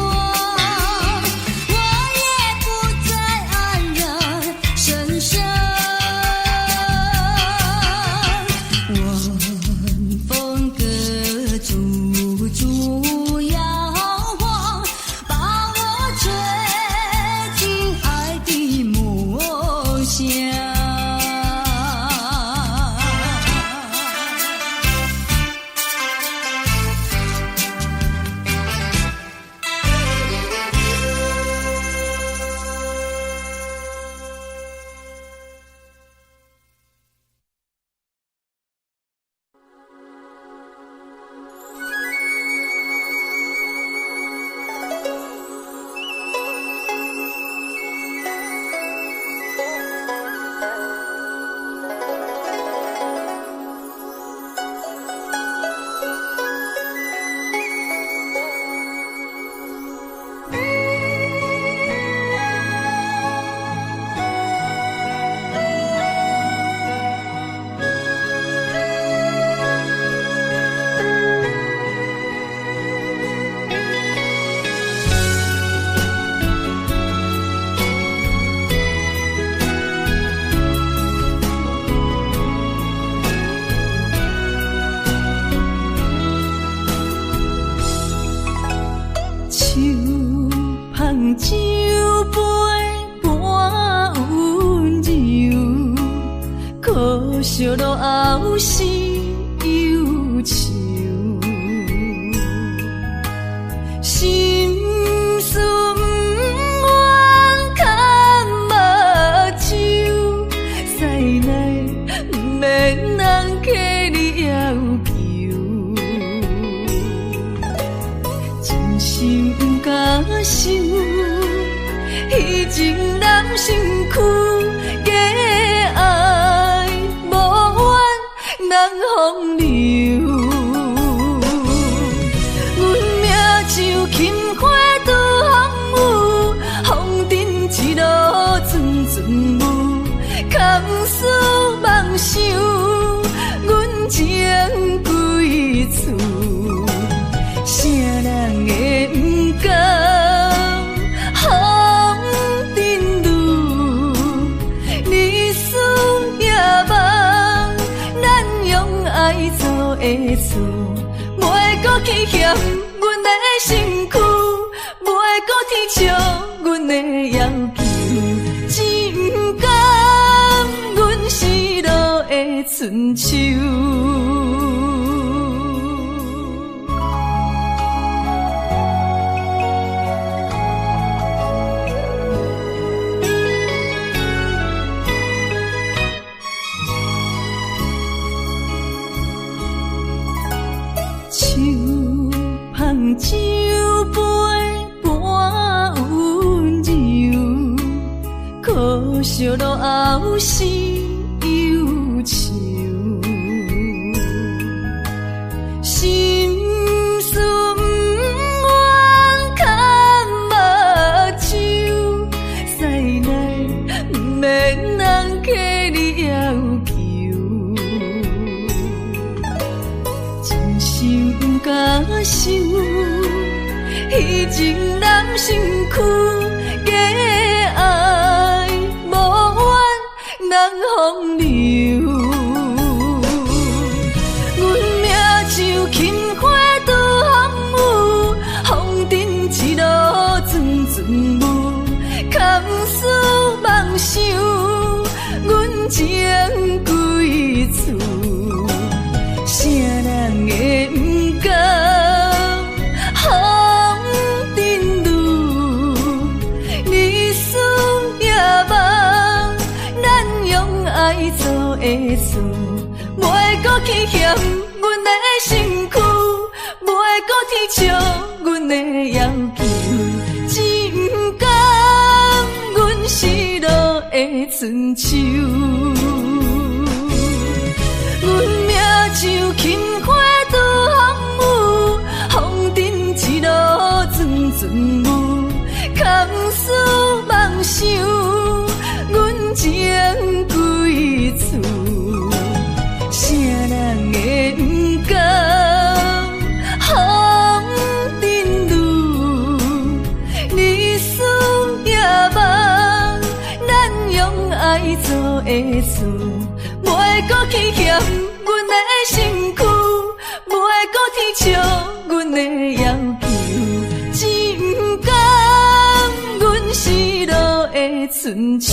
我也不再黯然神傷。晚風隔處竹搖晃，把我吹進愛的夢鄉。手捧酒杯半溫柔，可惜落後是憂愁。心事毋願崁目睭，屎奶毋免人替你要求，真心毋敢想，彼情男身軀，假愛無怨人風流。阮命像琴花拄風雨，風塵一路陣陣霧，空思妄想，阮情歸處，啥人會毋甘風塵女？日思夜夢，咱用愛做的厝，袂閣去嫌阮的身軀，袂閣啼笑阮的要求，只毋甘阮失落的春秋。手捧酒杯半溫柔，可惜落後是憂愁。心事毋願崁目睭，屎奶毋免人替你要求，真心毋敢想，彼情男身軀，假愛無怨人風流。阮命像琴花拄風雨，風塵一路陣陣霧，空思妄想，阮情歸處，啥人會毋甘風塵女？日思夜夢，咱用愛做的厝，袂閣去嫌阮的身軀，袂閣啼笑阮的要求，只毋甘阮失落的春秋。阮命像琴花拄風雨，風塵一路陣陣霧，空思妄想，阮情歸處，啥人會毋甘風塵女？日思夜夢，咱用愛做的厝，袂閣去嫌阮的身軀，袂閣啼笑阮的要求，只毋甘阮失落的春秋。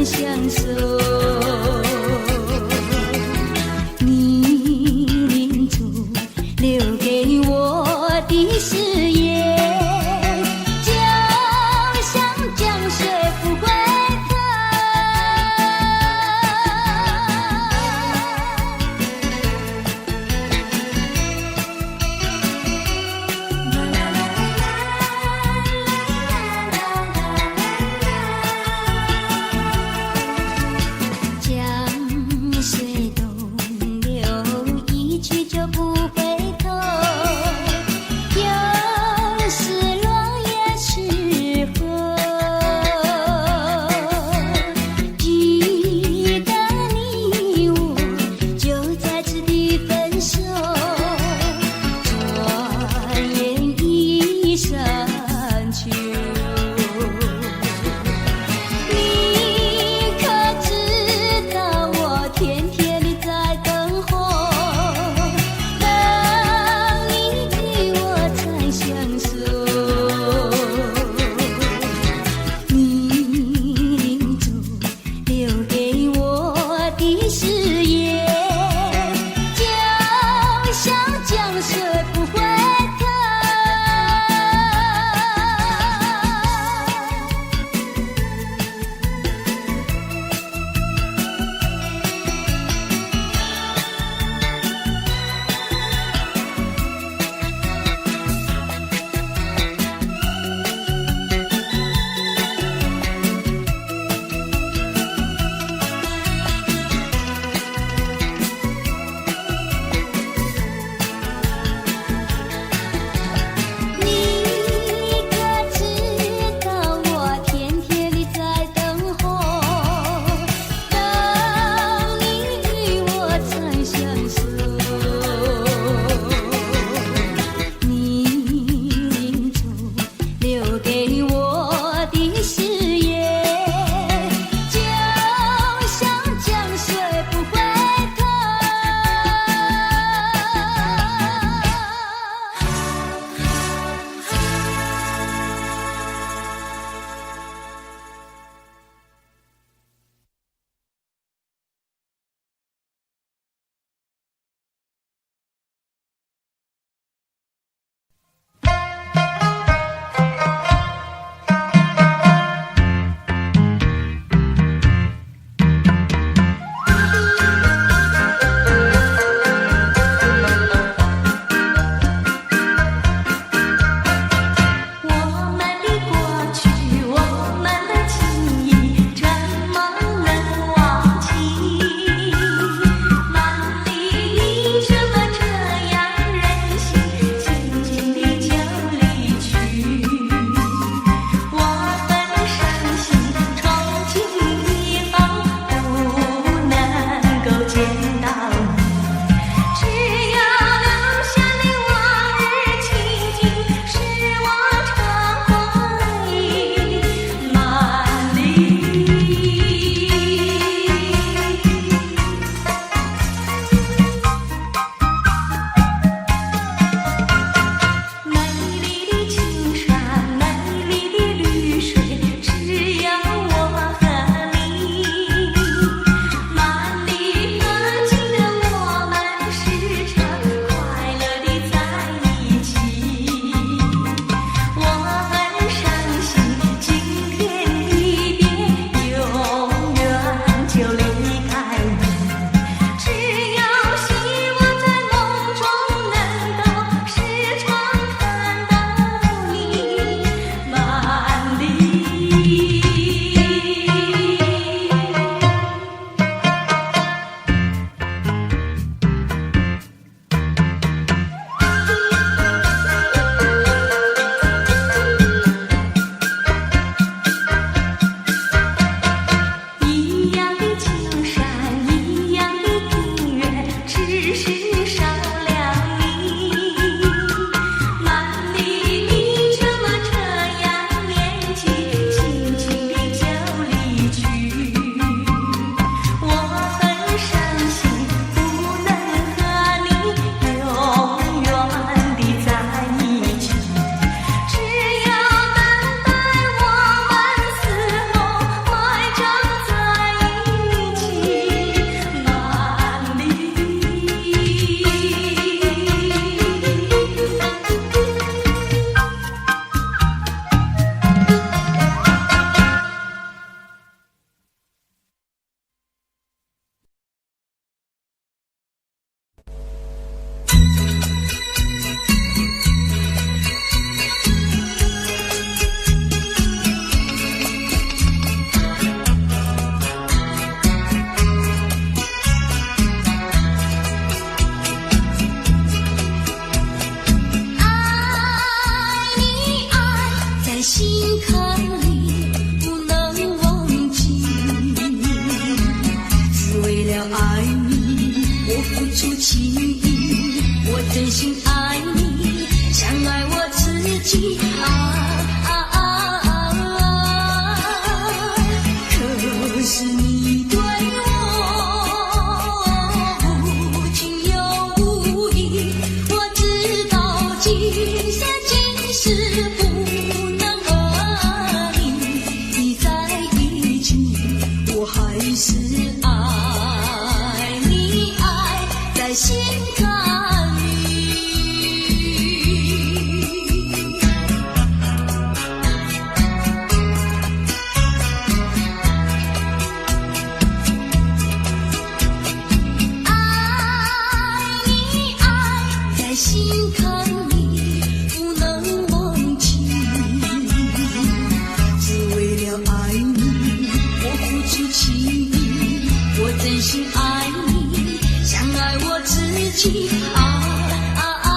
長相守。你臨走留給我的誓言，就像江水不回頭。江水東流，一去就不回頭。有時落葉時候。出情意，我真心愛你，像愛我自己啊啊啊啊！可是你對我無情又無義，我知道今生今世不能和你在一起，我還是愛你，愛在心坎裡。愛你愛在心坎裡，不能忘記。只為了愛你，我付出情意，我真心愛你，像愛我自己啊啊啊！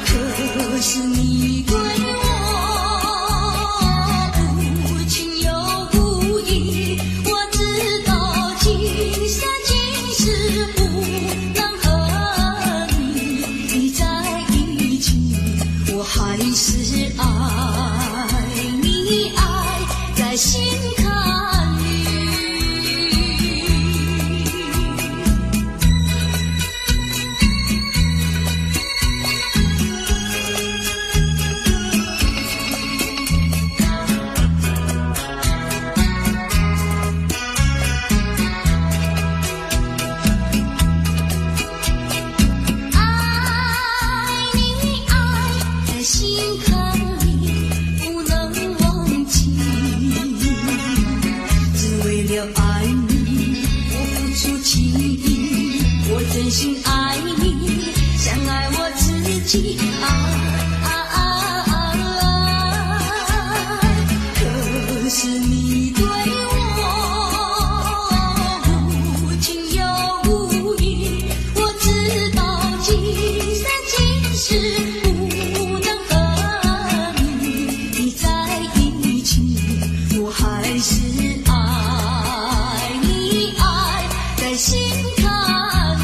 可是你對我無情又無義，我知道今生今世不能和你在一起，我還是愛你，愛在心坎裡。愛你愛在心坎裡，不能忘記。只為了愛你，我付出情意，我真心愛你，像愛我自己啊啊啊啊！可是你對我無情又無義，我知道今生今世不能和你在一起，我還是愛你，愛在心坎裡。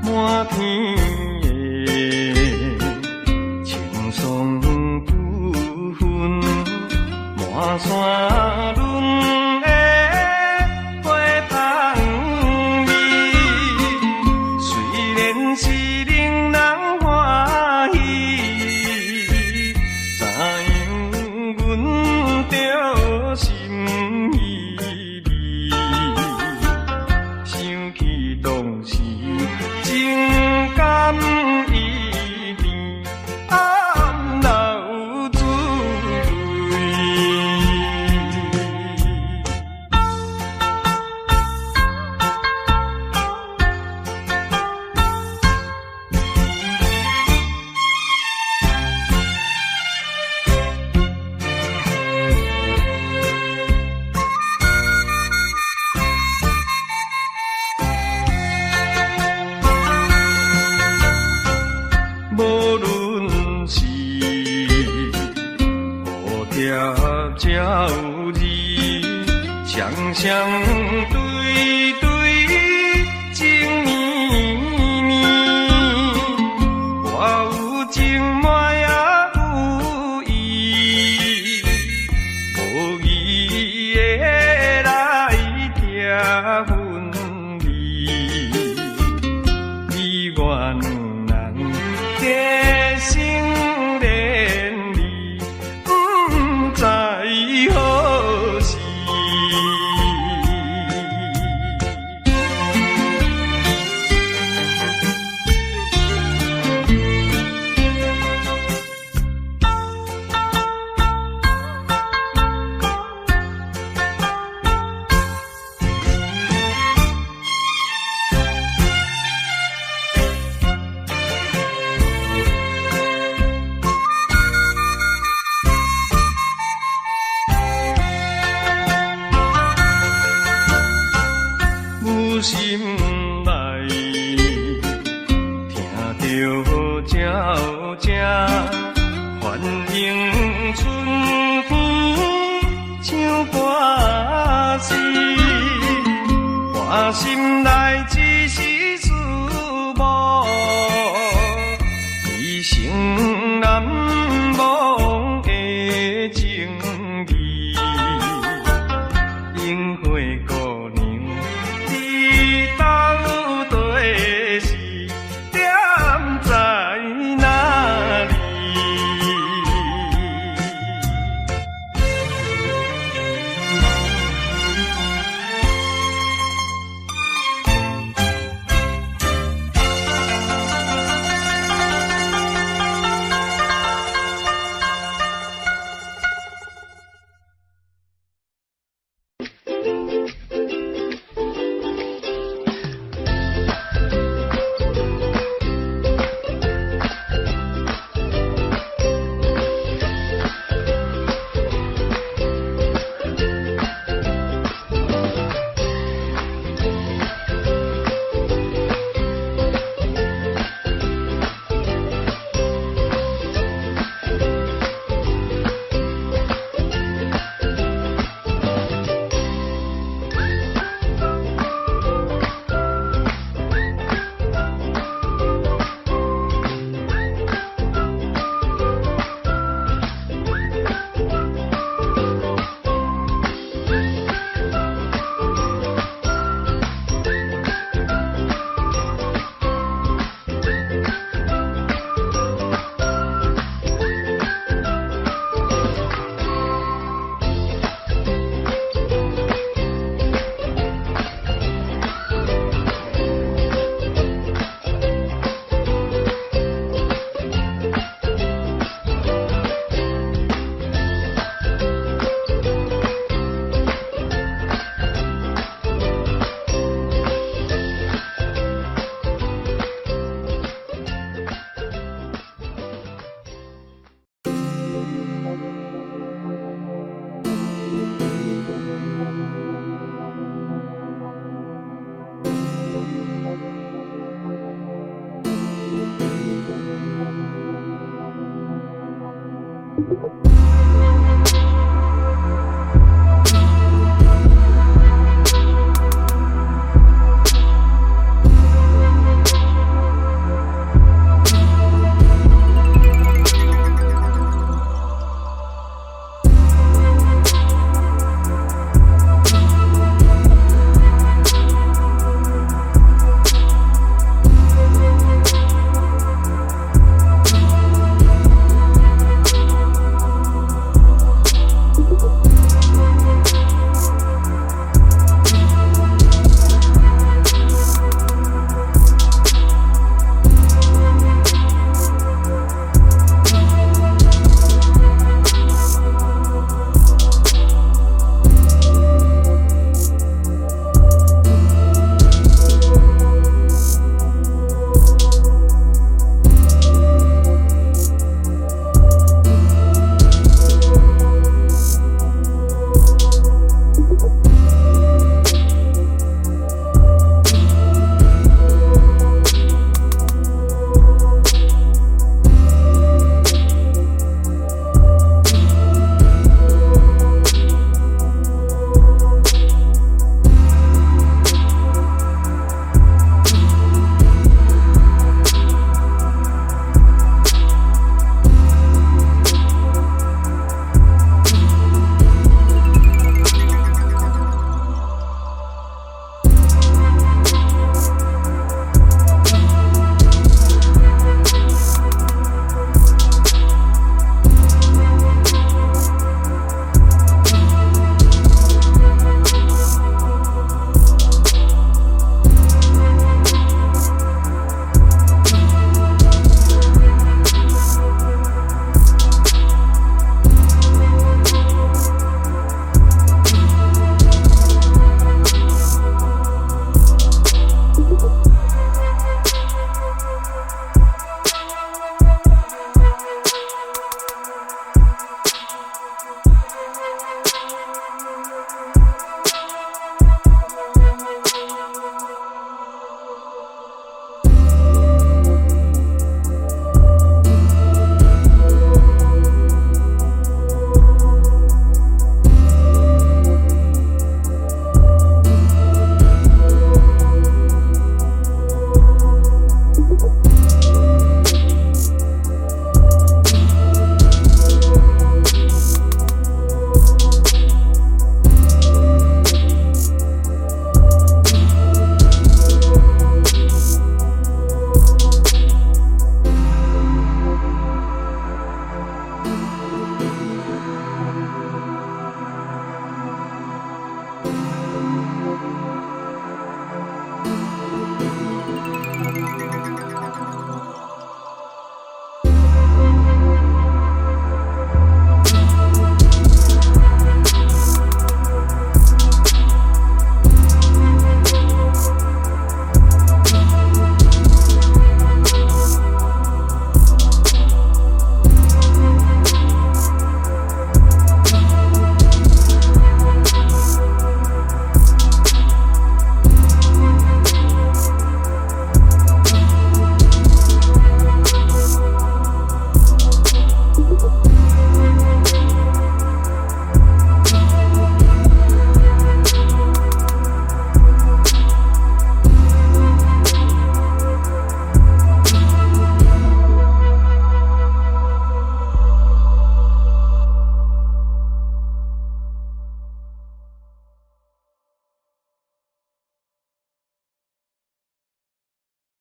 滿天的青霜不分，滿山崙的花香味，雖然是令人歡喜，怎樣阮著心意味？想起當時情甘意甜，暗流珠淚。無論是蝴蝶鳥兒，雙雙對對情綿綿，我有情嘛也有意，無義的來拆分離，你我兩人結成連理，不知何時。迎春天唱歌诗，我心内只是思慕，一生難忘的情義。櫻花姑娘，你到底是踮在哪裡？